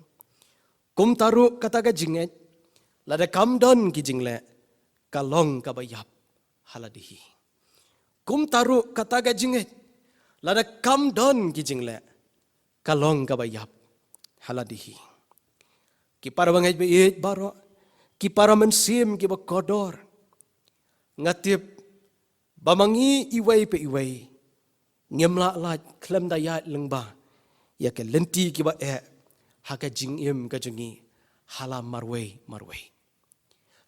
kumta ruh kata ka jingngeit, lada kam don ki jingleh, ka long kaba ïap ha lade hi. Kumta ruh kata ka jingngeit, lada kam don ki jingleh, ka long kaba ïap ha lade hi. Ki para bangeit ba ïeit baroh, ki para mynsiem kiba kordor, nga tip ba ma ngi iwei pa iwei ngim lah lait khlem da ïaid lyngba ïa ka lynti kaba eh ha ka jingim ka jong ngi ha la marwei marwei.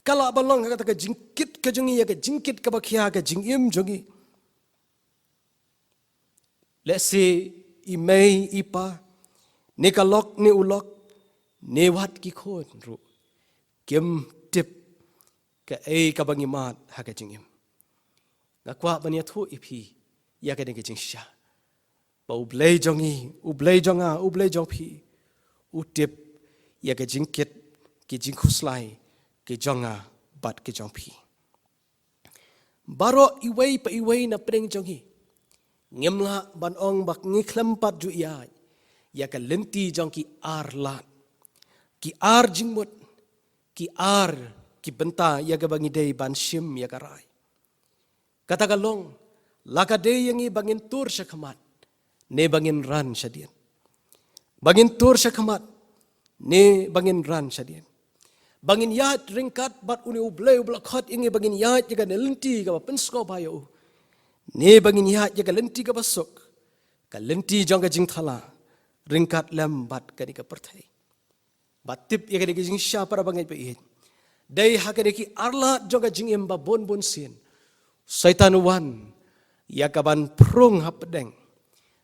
Ka lah ban long ha kata ka jingkit ka jong ngi ïa ka jingkit kaba khia ka jingim jong ngi. Lehse i mei i pa, ne ka lok ne u lok, ne wat ki khun ruh, kim tip kaei kaba ngi mad ha ka jingim. Nga kwah ban ïathuh ïa phi ïa kane ka jingshisha ba U Blei jong ngi, U Blei jong nga, U Blei jong phi, u tip ïa ka jingkit, ki jingkhuslai ki jong nga bad ki jong phi. Baroh iwei pa iwei na pdeng jong ngi ngim lah ban ong ba ngi khlem pat ju ïaid ïa ka lynti jong ki ar lad, ki ar jingmut, ki ar ki bynta ïa kaba ngi dei ban shim ïa ka rai. Kata ka long, la ka dei ïa ngi ba ngin tur sha khmat ne ba ngin ran shadien. Ba ngin tur sha khmat ne ba ngin ran shadien. Ba ngin ïaid ryngkat bad une U Blei uba la khot ïa ngi ba ngin ïaid ïa kane ka lynti kaba pynsngewbha ïa u, ne ba ngin ïaid ïa ka lynti kaba suk, ka lynti jong ka jingthala, ryngkat lem bad kane ka pyrthei. Bad tip ïa kane ka jingshisha para bangeit ba ïeit, dei ha kane ki ar lad jong ka jingim ba bun bun sien Soitan u wan ïa kaban phrung hapdeng,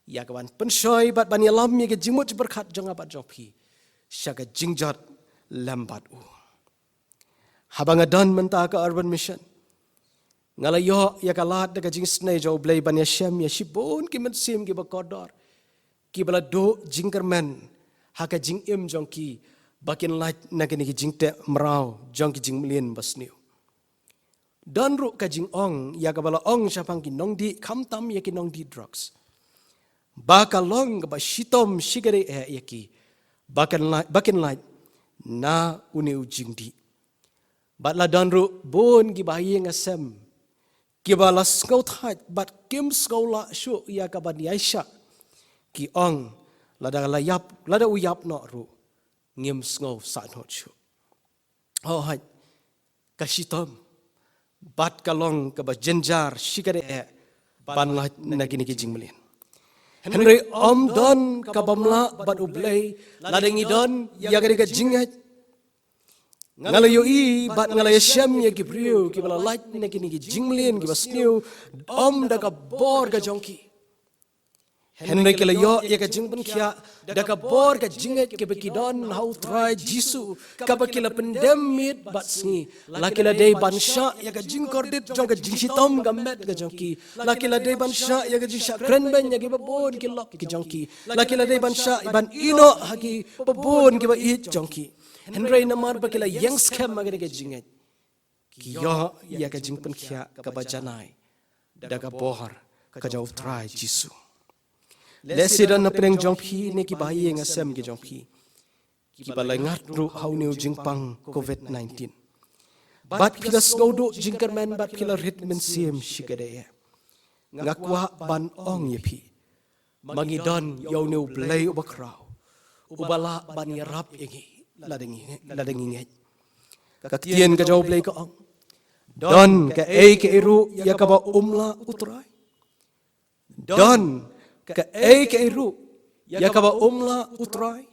ïa kaban pynshoi bad ban ïalam ïa ka jingmut jingpyrkhat jong nga bad jong phi sha ka jingjot lem bad u. Haba nga don mynta ha ka Urban Mission, nga la ïoh ïa ka lad da ka jingisynei jong U Blei ban ïashem ïa shibun ki mynsiem kiba kordor, kiba la duh jingkyrmen ha ka jingim jong ki ba kin lait na kine ki jingteh mraw jong ki jingmlien basniew. Don ruh ka jingong ïa kaba la ong shaphang ki nongdih, khamtam ïa ki nongdih drugs, ba ka long kaba shitom shikatdei eh ïa ki ba kin lait, ba kin lait na une u jingdih. Bad la don ruh bun kiba ha ïing ha sem kiba la sngewthait bad kim sngew lah shuh ïa kaban ïaishah, ki ong, lada la ïap, lada u ïap noh ruh ngim sngew sahnud shuh. Hooid, ka shitom bad ka long kaba jynjar shikatdei eh ban lait na kine ki jingmlien. Hynrei ym don kaba ym lah bad U Blei lada ngi don ïa kane ka jingngeit. Nga la ïohi bad nga la ïashem ïa ki briew kiba la lait na kine ki jingmlien kiba sniew, ym da ka bor ka jong ki. Hynrei ki la ïoh ïa ka jingpynkhiah da ka bor ka jingngeit kaba ki don ha u Trai Jisu, kaba ki la pyndem miet bad sngi. La ki la dei ban shah ïa ka jingkordit jong ka jingshitom ka met ka jong ki. La ki la dei ban shah ïa ka jingshah kren beiñ ïa kiba bun ki lok ki jong ki. La ki la dei ban shah ban ïehnoh ha kiba bun kiba ïeit jong ki. Hynrei namar ba ki la ïeng skhem ha kane ka jingngeit, ki ïoh ïa ka jingpynkhiah kaba janai da ka bor ka jong u Trai Jisu. Lehse don na pdeng jong phi ne kiba ïeng ha sem ki jong phi kiba la ngat ruh ha une u jingpang covid nineteen. Bad phi la sngewduh jingkyrmen bad phi la rit mynsiem shikatdei. Nga kwah ban ong ïa phi, ma ngi don ïa une u Blei uba khraw, uba lah ban ïarap ïa ngi lada ngi, lada ngi ngeit. Ka ktien ka jong u Blei ka ong, don kaei kaei ruh ïa kaba um lah u Trai. Don kaei kaei ruh ïa kaba um lah u Trai.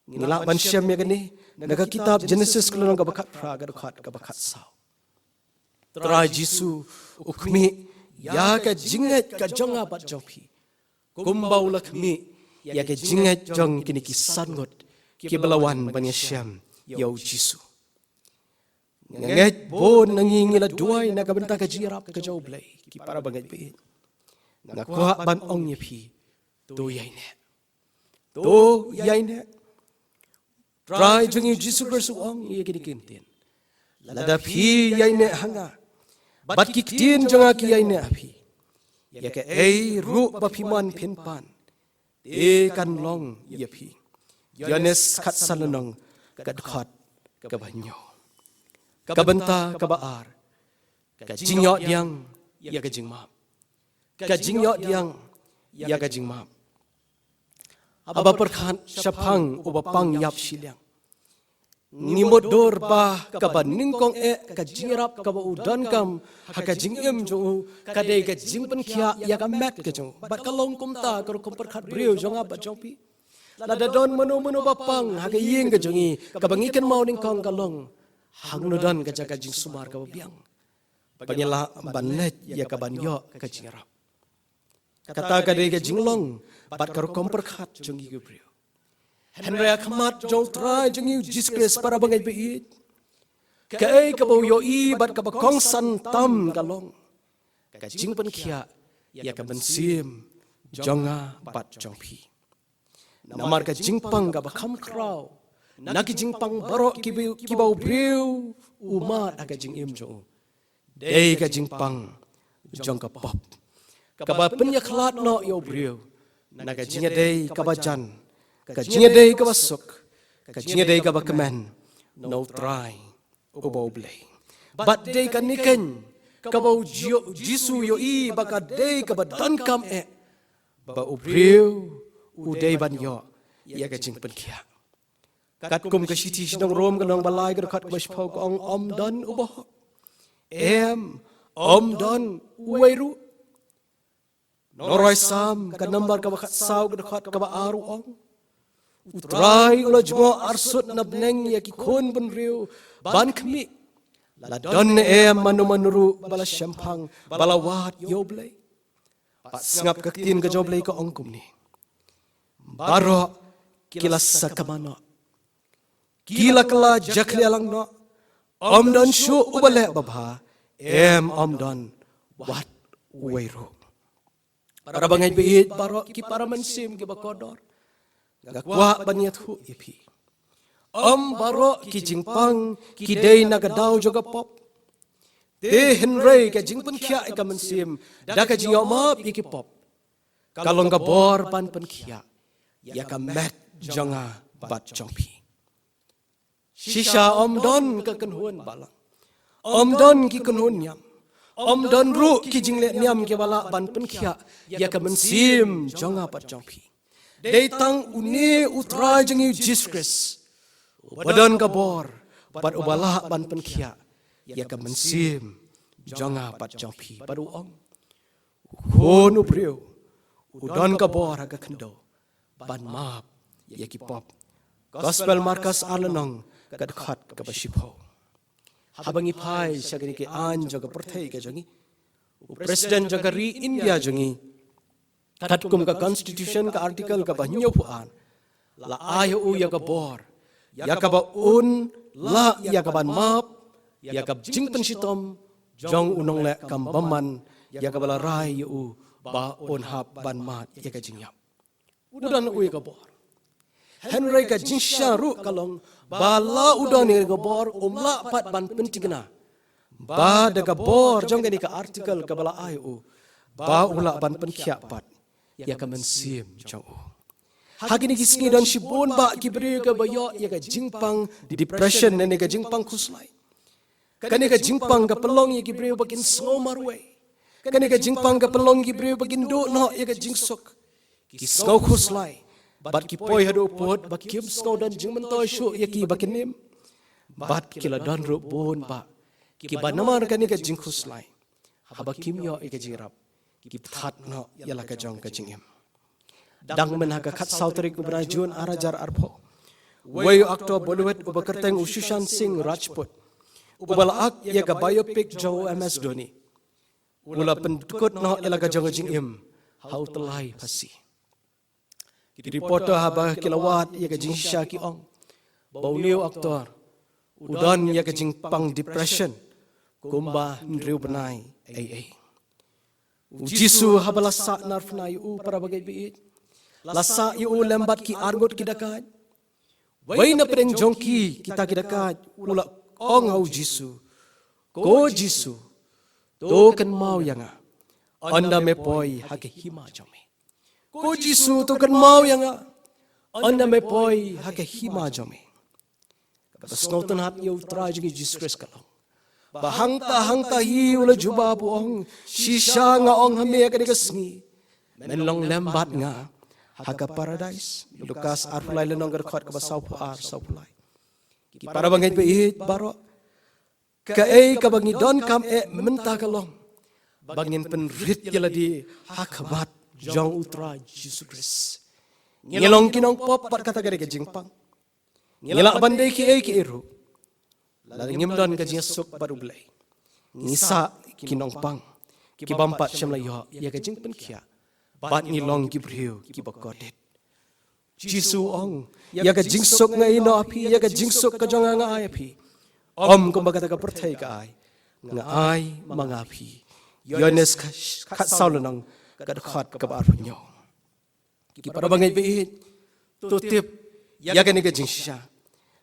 Ngi lah ban shem ïa kane na ka kitab Genesis ka lynnong kaba khatphra ka dkhot kaba khatsaw. Trai Jisu u khmih ïa ka jingngeit ka jong nga bad jong phi, kumba u la khmih ïa ka jingngeit jong kine ki san ngut kiba la wan ban ïashem ïa u Jisu. Nga ngeit bun na ngi ngi la duwai na ka bynta ka jingïarap ka jong u Blei, ki para bangeit baieit. Nga kwah ban ong ïa phi, to ïaineh. To ïaineh. Trai jong ngi u Jisu Khrist u ong ïa kine ki ktien, lada phi ïaineh ha nga bad ki ktien jong nga ki ïaineh ha phi, ïa kaei ruh ba phi mon phin pan, te kan long ïa phi. Ïoannis khatsan lynnong ka dkhot kaba hynñiew. Ka bynta kaba ar, ka jingïoh diang ïa ka jingmap. Ka jingïoh diang ïa ka jingmap. Haba pyrkhat shaphang uba pang ïap shiliang, ngi mutdur ba kaba nyngkong eh ka jingïarap kaba u donkam ha ka jingim jong u ka dei ka jingpynkhiah ïa ka met ka jong u. Bad ka long kumta ka rukom pyrkhat briew jong nga bad jong phi. Lada don mano mano ba pang ha ka ïing ka jong ngi, kaba ngi kynmaw nyngkong ka long, hangno don ka jaka jingsumar kaba biang ba ngi lah ban leit ïa ka ban ïoh ka jingïarap. Kata ka dei ka jinglong bad ka rukom pyrkhat jong ngi ki briew. Hynrei ha khmat jong u Trai jong ngi u Jisu Khrist, para bangeit baieit, kaei kaba u ïohi bad kaba kongsan tam ka long ka jingpynkhiah ïa ka mynsiem jong nga bad jong phi. Namar ka jingpang kaba kham khraw na ki jingpang baroh kiba, kiba u briew u mad ha ka jingim jong u, dei ka jingpang jong ka pop, kaba pynïakhlad noh ïa u briew na ka jingïadei kaba jan, ka jingïadei kaba suk, ka jingïadei kaba kmen na u Trai uba u Blei. Bad dei kane keiñ kaba u Ji-, Jisu u ïohi ba ka dei kaba donkam eh ba u briew u dei ban ïoh ïa ka jingpynkhiah. Katkum ka shithi sha ki nong Rom ka lynnong ba lai ka dkhot kaba shiphew ka ong, ym don uba hok, em, ym don uwei ruh. Nongrwai Salm ka nambar kaba khatsaw ka dkhot kaba ar u ong, u Trai u la jngoh arsut na bneng ïa ki khun bynriew ban khmih, la don ne em mano mano ruh ba la shemphang, ba la wad ïa u Blei. Bad sngap ka ktien ka jong u Blei ka ong kumne, baroh ki la sakma noh, ki la kylla jakhlia lang noh, ym don shuh uba leh babha, em, ym don wat uwei ruh. Para bangeit baieit baroh, ki para mynsiem kiba kordor, nga kwah ban ïathuh ïa phi, ym baroh ki jingpang ki dei na ka daw jong ka pop. Te hynrei ka jingpynkhiah ïa ka mynsiem da ka jingïohmap ïa ki pop ka long ka bor ban pynkhiah ïa ka met jong nga bad jong phi. Shisha ym don ka kynhun balang, ym don ki kynhun niam, ym don ruh ki jingleh niam kiba lah ban pynkhiah ïa ka mynsiem jong nga bad jong phi. Dei tang une u Trai jong ngi u Jisu Khrist uba don ka bor bad uba lah ban pynkhiah ïa ka mynsiem jong nga bad jong phi. Bad u ong, u Khun u briew u don ka bor ha ka khyndew ban map ïa ki pop. Gospel Markos ar lynnong ka dkhot kaba shiphew. Haba ngi phai sha kine ki aiñ jong ka pyrthei ka jong ngi, u president jong ka ri India jong ngi Katkum ka Constitution ka Article kaba hynñiewphew ar, la ai ha u ïa ka bor, ïa kaba un lah ïa ka ban map ïa ka jingpynshitom jong u nongleh kam bymman, ïa kaba la rai ïa u ba un hap ban mad ïa ka jingïap. U don u ïa ka bor. Hynrei ka jingshisha ruh ka long ba la u don ïa ka bor, um lah pat ban pynthikna ba da ka bor jong kane ka Article kaba la ai u, ba u lah ban pynkhiah pat ïa ka mynsiem jong u. Ha kine ki sngi don shibun bah ki briew kiba ïoh ïa ka jingpang depression ne ka jingpang khuslai. Kane ka jingpang ka pynlong ïa ki briew ba kin sngew marwei. Kane ka jingpang ka pynlong ïa ki briew ba kin duh noh ïa ka jingsuk. Ki sngew khuslai bad ki poi haduh pud ba kim sngew don jingmyntoi shuh ïa ki ba kin im. Bad ki la don ruh bun bah kiba namar kane ka jingkhuslai, haba kim ïoh ïa ka jingïarap, ki pynthad noh ïa la ka jong ka jingim. Dang mynha ka khatsaw tarik u bnai Jun ar hajar arphew, wei u actor Bollywood uba kyrteng u Sushant Singh Rajput, uba la ak ïa ka biopic jong u M S Dhoni, u la pyndkut noh ïa la ka jong ka jingim ha u tyllai phasi. Ki reporter haba ki la wad ïa ka jingshisha ki ong ba une u actor u don ïa ka jingpang depression kumba hynriew bnai ei ei. U Jisu haba la sah narphna ïa u, para bangeit baieit, la sah ïa u lem bad ki arngut ki dakaid. Wei na pdeng jong ki, kita ki dakaid, u la ong ha u Jisu, "Ko Jisu, to kynmaw ïa nga ynda me poi ha ka hima jong me. Ko Jisu, to kynmaw ïa nga ynda me poi ha ka hima jong me." Kaba sngewtynnat ïa u Trai jong ngi Jisu Khrist ka long ba hangta hangta hi u la jubab u ong, "Shisha nga ong ha me ha kane ka sngi, men long lem bad nga ha ka paradais." Lukas arphew lai lynnong, ka dkhot kaba sawphew ar, sawphew lai. Ki para bangeit baieit baroh, kaei kaba ngi donkam eh mynta ka long ba ngin pynrit ïa lade ha khmat jong u Trai Jisu Khrist. Ngi long ki nongpop bad kata ka dei ka jingpang. Ngi lah ban dei kiei kiei ruh, lada ngim don ka jingsuk bad U Blei, ngi sah ki nongpang kibym pat shym la ïoh ïa ka jingpynkhiah, bad ngi long ki briew kiba kordit. Jisu ong, "Ïa ka jingsuk nga ai noh ha phi, ïa ka jingsuk ka jong nga nga ai ha phi, ym kumba kata ka pyrthei ka ai, nga ai ma nga ha phi." Ïoannis khatsaw lynnong, ka dkhot kaba arphew hynñiew. Ki para bangeit baieit, to tip ïa kane ka jingshisha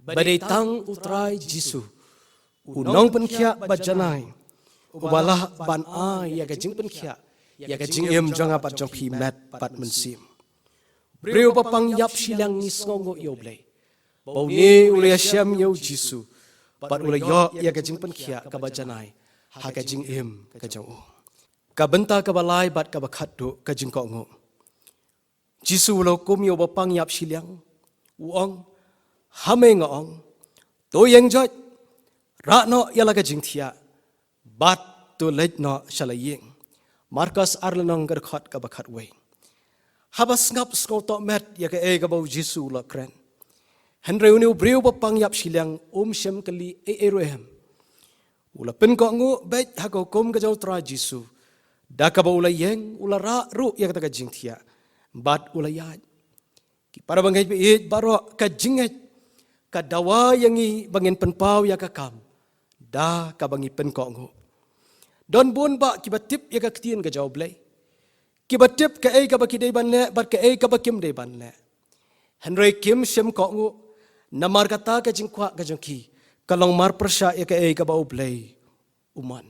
ba dei tang u Trai Jisu, u nongpynkhiah ba janai, uba lah ban ai ïa ka jingpynkhiah ïa ka jingim jong nga bad jong phi met bad mynsiem. Briew ba pang ïap shiliang, ngi sngewnguh ïa U Blei ba une u la ïashem ïa u Jisu bad u la ïoh ïa ka jingpynkhiah kaba janai ha ka jingim ka jong u. Ka bynta kaba lai bad kaba khatduh, ka jingkohnguh. Jisu u la hukum ïa uba pang ïap shiliang, u ong, "Ha me nga ong, to ïeng joit, rah noh ïa la ka jingthiah bad to leit noh sha la ïing." Markos ar lynnong, ka dkhot kaba khatwei. Haba sngap sngewtohmet ïa kaei kaba u Jisu u la kren, hynrei une u briew ba pang ïap shiliang um shym kylli ei ei ruh em. U la pynkohnguh beit ha ka hukum ka jong u Trai Jisu, da kaba u la ïeng, u la rah ruh ïa kata ka jingthiah bad u la ïaid. Ki para bangeit baieit baroh, ka jingngeit ka dawa ïa ngi ba ngin pynpaw ïa ka kam da kaba ngi pynkohnguh. Don bun bah kiba tip ïa ka ktien ka jong U Blei, kiba tip kaei kaba ki dei ban leh bad kaei kaba kim dei ban leh, hynrei kim shym kohnguh, namar kata ka jingkwah ka jong ki ka long marpyrshah ïa kaei kaba U Blei u mon.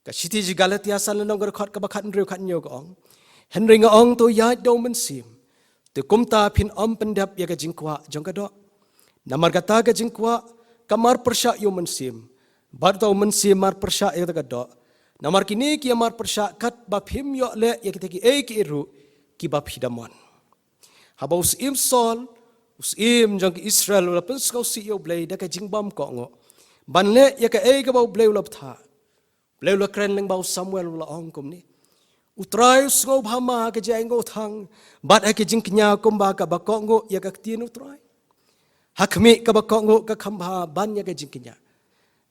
Ka shithi jong ki Galatia san lynnong, ka dkhot kaba khathynriew khathynñiew, ka ong, "Hynrei nga ong, to ïaid da u Mynsiem, te kumta phin ym pyndep ïa ka jingkwah jong ka doh. Namar kata ka jingkwah ka marpyrshah ïa u Mynsiem, bad uta u Mynsiem marpyrshah ïa kata ka doh. Namar kine ki ïa marpyrshah katba phim ïoh leh ïa kita kiei kiei ruh kiba phi da mon." Haba u syiem Saul, u syiem jong ki Israel, u la pynsngewsih ïa U Blei da ka jingbym kohnguh ban leh ïa kaei kaba U Blei u la bthah, U Blei u la kren lyngba u Samuel, u la ong kumne, "U Trai u sngewbha ma ha ka jingainguh thang bad ha ka jingkñia kumba kaba kohnguh ïa ka ktien U Trai. Ha khmih, kaba kohnguh ka kham bha ban ïa ka jingkñia,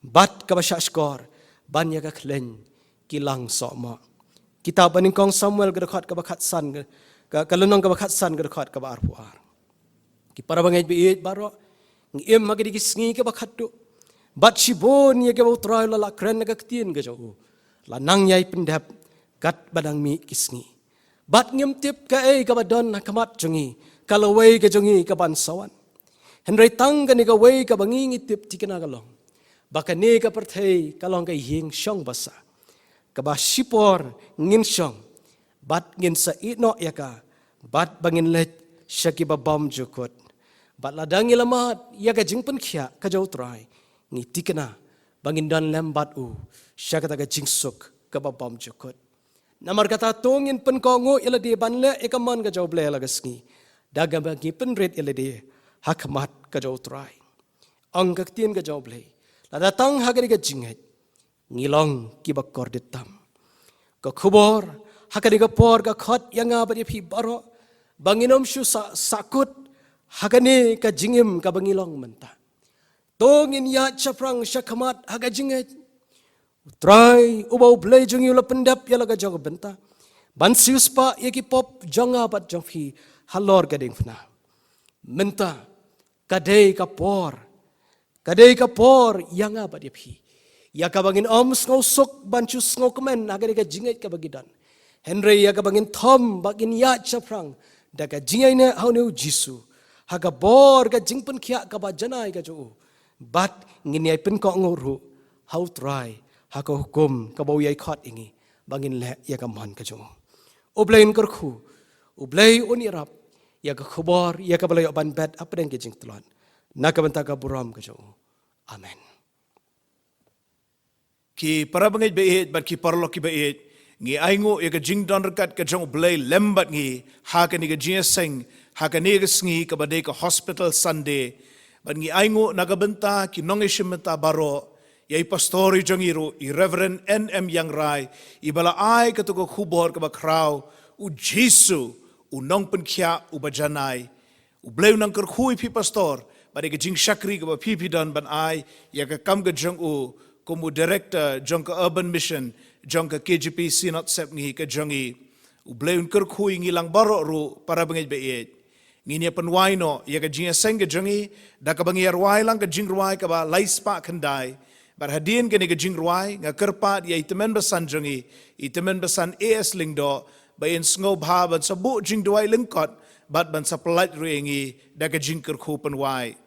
bad kaba shahshkor ban ïa ka khleiñ ki lang sohmoh." Kitab ba nyngkong Samuel ka dkhot kaba khatsan, ka, ka lynnong kaba khatsan ka dkhot kaba arphew ar. Ki para bangeit baieit baroh, ngi im ha kine ki sngi kaba khatduh. Bad shibun ïa kiba U Trai u la lah kren ha ka ktien ka jong u, la nang ïai pyndep katba dang mih ki sngi. Bad ngim tip kaei kaba don ha khmat jong ngi, ka lawei ka jong ngi kaban sa wan. Hynrei tang kane kawei kaba ngi ngi tip thikna ka long ba kane ka pyrthei ka long ka ïing shong basa, kaba shipor ngin shong, bad ngin sa ïeh noh ïa ka, bad ba ngin leit sha kiba bymjukut. Bad lada ngi la mad ïa ka jingpynkhiah ka jong U Trai, ngi thikna ba ngin don lem bad u sha kata ka jingsuk kaba bymjukut. Namar kata to ngin pynkohnguh ïa lade ban leh ïa ka mon ka jong U Blei la ka sngi, da kaba ngi pynrit ïa lade ha khmat ka jong U Trai. Ong ka ktien ka jong U Blei, lada tang ha kane ka jingngeit ngi long kiba kordit tam. Ka khubor ha kane ka por ka khot ïa nga bad ïa phi baroh ba ngin ym shu sa, sahkut ha kane ka jingim kaba ngi long mynta. To ngin ïaid shaphrang sha khmat ha ka jingngeit. U Trai uba U Blei jong ngi u la pyndep ïa la ka jong ka bynta ban siewspah ïa ki pop jong nga bad jong phi halor ka diengphna. Mynta ka dei ka por, ka dei ka por ïa nga bad ïa phi, ïa kaba ngin ym sngewsuk ban shu sngewkmen ha kane ka jingngeit kaba ngi don. Hynrei ïa kaba ngin thom ba ngin ïaid shaphrang da ka jingïaineh ha une U Jisu, ha ka bor ka jingpynkhiah kaba janai ka jong u, bad ngin ïai pynkohnguh ruh ha U Trai ha ka hukum kaba u ïai khot ïa ngi ba ngin leh ïa ka mon ka jong u. U Blei un kyrkhu, U Blei un ïarap ïa ka khubor ïa kaba la ïoh ban bet hapdeng ka jingtlot, na ka bynta ka burom ka jong u. Amen. Ki para bangeit baieit bad ki paralok kiba ïeit, ngi ainguh ïa ka jingdon ryngkat ka jong U Blei lem bad ngi ha kane ka jingïaseng ha kane ka sngi kaba dei ka Hospital Sunday. Bad ngi ainguh na ka bynta ki nongïashim bynta baroh, ïa i pastor i jong ngi ruh, i Reverend N M Ïangrai, iba la ai kato ka khubor kaba khraw, U Jisu u nongpynkhiah uba janai. U Blei un nang kyrkhu ïa phi pastor bad ïa ka jingshakri kaba phi phi don ban ai ïa ka kam ka jong u kum u director jong ka Urban Mission jong ka K J P Synod Sepngi ka jong ngi. U Blei un kyrkhu ïa ngi lang baroh ruh para bangeit baieit. Ngin ïa pynwai noh ïa ka jingïaseng ka jong ngi da kaba ngi ïa rwai lang ka jingrwai kaba lai spah khyndai. Bad hadien kane ka jingrwai nga kyrpad ïa i tymmen basan jong ngi, i tymmen basan A S Lyngdoh, ba in sngewbha ban sa buh jingduwai lyngkot bad ban sa pyllait ruh ïa ngi da ka jingkyrkhu pynwai.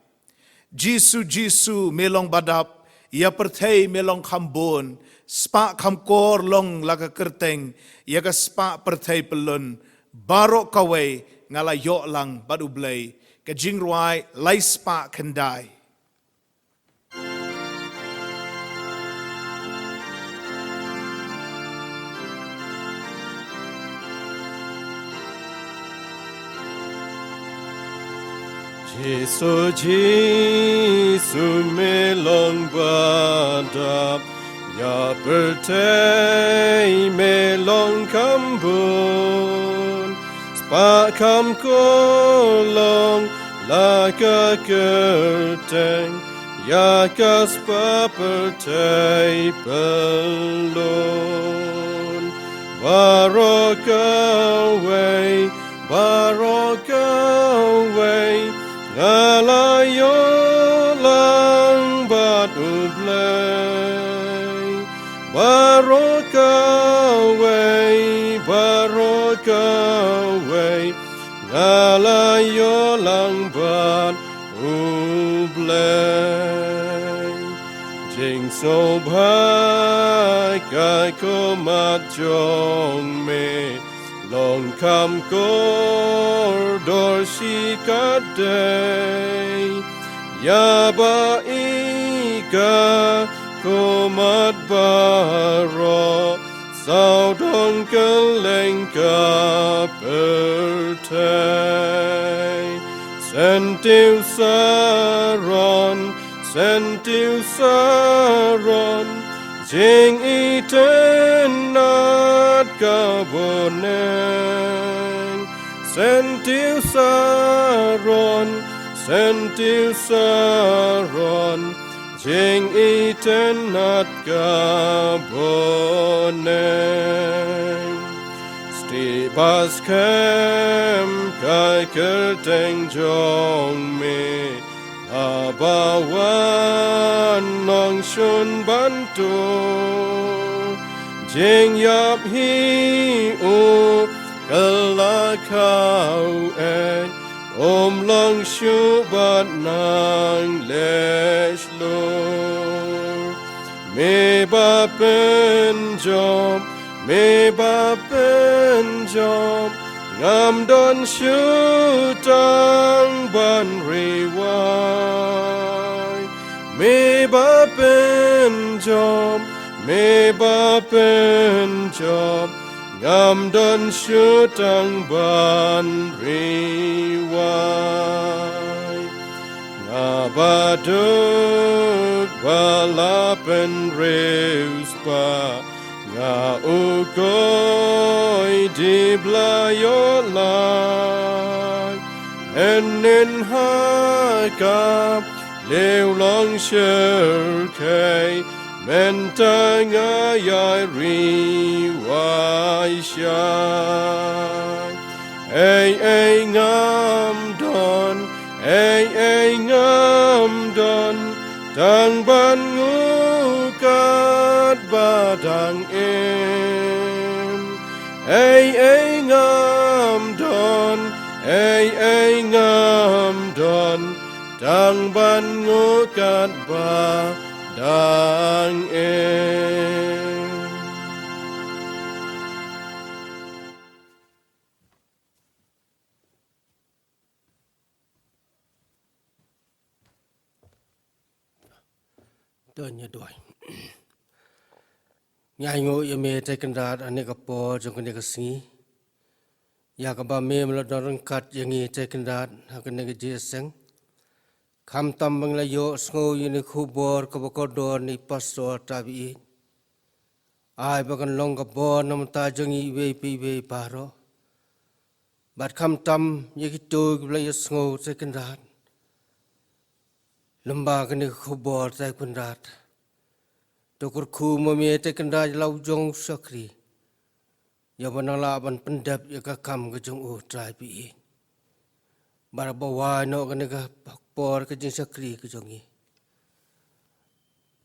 Jisu, Jisu, me long ba dap, ïa pyrthei me long kham bun, spah kham kor long la ka kyrteng, ïa ka spah pyrthei pyllun, baroh kawei nga la ïoh lang bad U Blei. Ka jingrwai lai spah khyndai. Jisu, Jisu, me long ba dap, ïa pyrthei me long kham bun, spah kham kor long la ka kyrteng, ïa ka spah pyrthei pyllun. Baroh kawei, baroh kawei, nga la ïoh lang bad U Blei. Baroh kawei, baroh kawei, nga la ïoh lang bad U Blei. Jingsngewbha ka khmat jong me long kham kordor shikatdei. Ïa ba ïa ka khmat baroh sawdong kylleng ka pyrthei. Syntiew Saron, Syntiew Saron, jingitynnad ka bneng. Syntiew Saron, Syntiew Saron, jingitynnad ka bneng. Te ba skhem ka kyrteng jong me, haba wan nongshun ban tuh. Jingïap hi u kylla khaw eh, um long shuh bad nang leh shlur. Me ba pynjop, me ba pynjop, ngam don shuh tang ban riwai. Me ba pynjop, me ba pynjop, ngam don shuh tang ban riwai. Nga ba duk ba la pynriewspah, nga u koi di bla ïoh lait. Mynnin ha ka liewlong shyrkhei, mynta nga ïai riwai shai. Ei ei ngam don, ei ei ngam don, tang ban nguh katba dang im. Ei ei ngam don, ei ei ngam don, tang ban nguh katba dang im. To ngin ïa duwai. Ngi ainguh ïa me Trai Kynrad ha kane ka por jong kane ka sngi, ïa kaba me me la don ryngkat ïa ngi Trai Kynrad ha kane ka jingïaseng. Khamtam ba ngi la ïohsngew ïa kane ka khubor kaba kordor na i Pastor Trai ba ïeit, ai ba kan long ka bor na ka bynta jong ngi iwei pa iwei baroh. Bad khamtam ïa kito kiba la ïohsngew Trai Kynrad, lyngba kane ka khubor Trai Kynrad. To kyrkhu ma me Trai Kynrad ïa la u jong u shakri, ïa ba nang lah ban pyndep ïa ka kam ka jong u Trai ba ïeit. Bad ba wai noh kane ka por ka jingshakri ka jong ngi,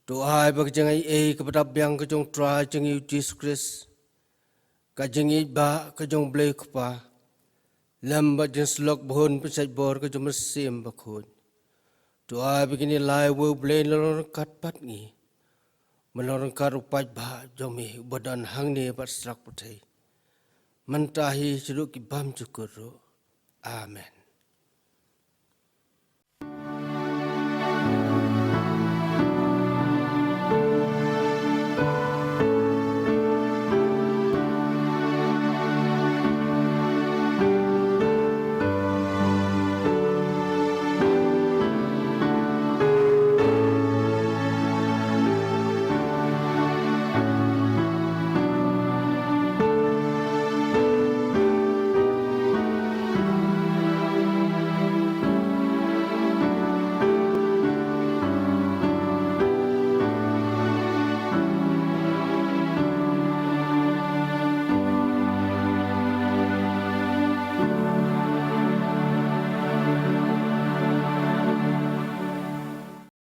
to ai ba ka jingaiei kaba dap biang ka jong u Trai jong ngi u Jisu Khrist, ka jingïeit ba ka jong u Blei Kpa, lem bad jingsyllok ba hun pynshait bor ka jong u Mynsiem Bakhuid, to ai ba kine lai wei u Blei un long ryngkat bad ngi, ban long ryngkat u paidbah jong me uba don hangne bad sha pyrthei, mynta hi shaduh ki bymjukut ruh. Amen.